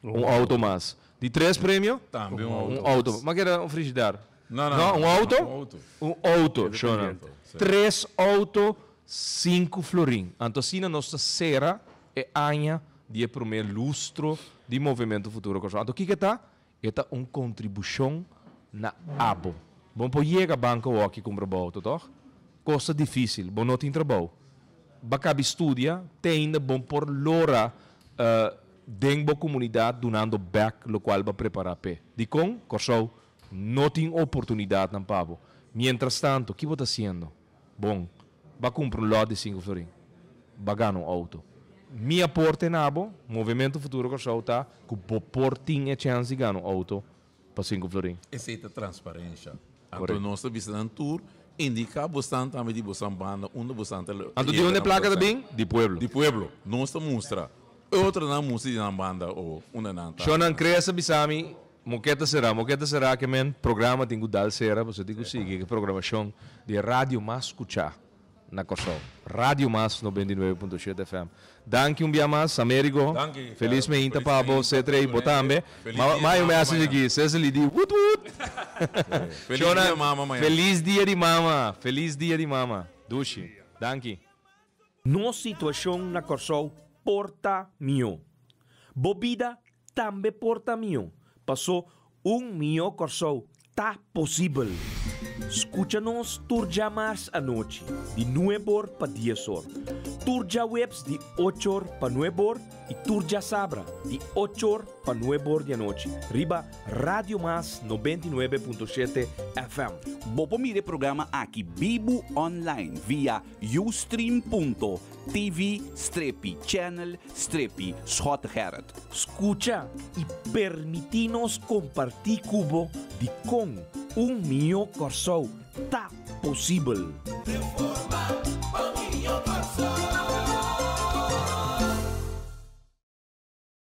un auto mas. Di tres premio, Tambe un auto. Un auto. Ma keda un frigidair? No, no, No, un auto? Un auto. Un auto, shonan. Tres auto, cinco florin. Anto asina nos ta cera e aña di e prome lustro. di Movementu Futuro Kòrsou. Anto kiko e ta? E ta un kontribushon na abo. Bo no por yega banko awor ki kumpra bo outo, tòg? Kos ta difísil, bo no tin trabou. Bo a kabi studia, te ainda bo por lora den bo komunidat dunando bèk lokual bo a prepará p'e. Dikon? Kòrsou no tin oportunidatnan pa bo. Mientrastanto, ki bo ta hasiendo? Bon, bo a kumpra un lòt di sinku florin, bo a gana un outo. Mi aporte na bo, Movementu Futuro Kòrsou, ta ku bo por tin e chèns di gana un outo pa sinku florin. Esei ta transparensha. Anto nos ta bisa nan tur, indiká bosnan tambe di bosan banda unda bosan ta Anto di unda e plaka ta bin? Di pueblo. Di pueblo. Nos ta mustra. E otronan mustra di nan banda o unda nan ta. Shonnan Cres a bisa mi, Moke ta será, moke ta será ke men programa tin ku dal sera, pasobra tin ku sigui e programashon di e radio mas skuchá na Kòrsou. Radio Mas 99.7 FM. Danki un bia mas, Amerigo. Danki. Felis meinta pa bo, Cetrey, bo tambe. Ma ma un message aki, Cecily di woot woot. Felis dia di mama mañana. Felis dia di mama, felis dia di mama. Dushi. Danki. Nos situashon na Kòrsou por ta mihó. Bo bida tambe por ta mihó, pasó un mihó Kòrsou ta posibel. Skucha nos tur djamars anochi di nueb'or pa dies'or, tur djaweps di och'or pa nueb'or i tur djasabra di och'or pa nueb'or di anochi riba Radio Mas 99.7 FM. Bo por mira e programa aki bibu online via Ustream.tv strepi channel strepi Schotte Gerrit. Skucha i permití nos kompartí ku bo dikon un mihó Kòrsou ta posibel.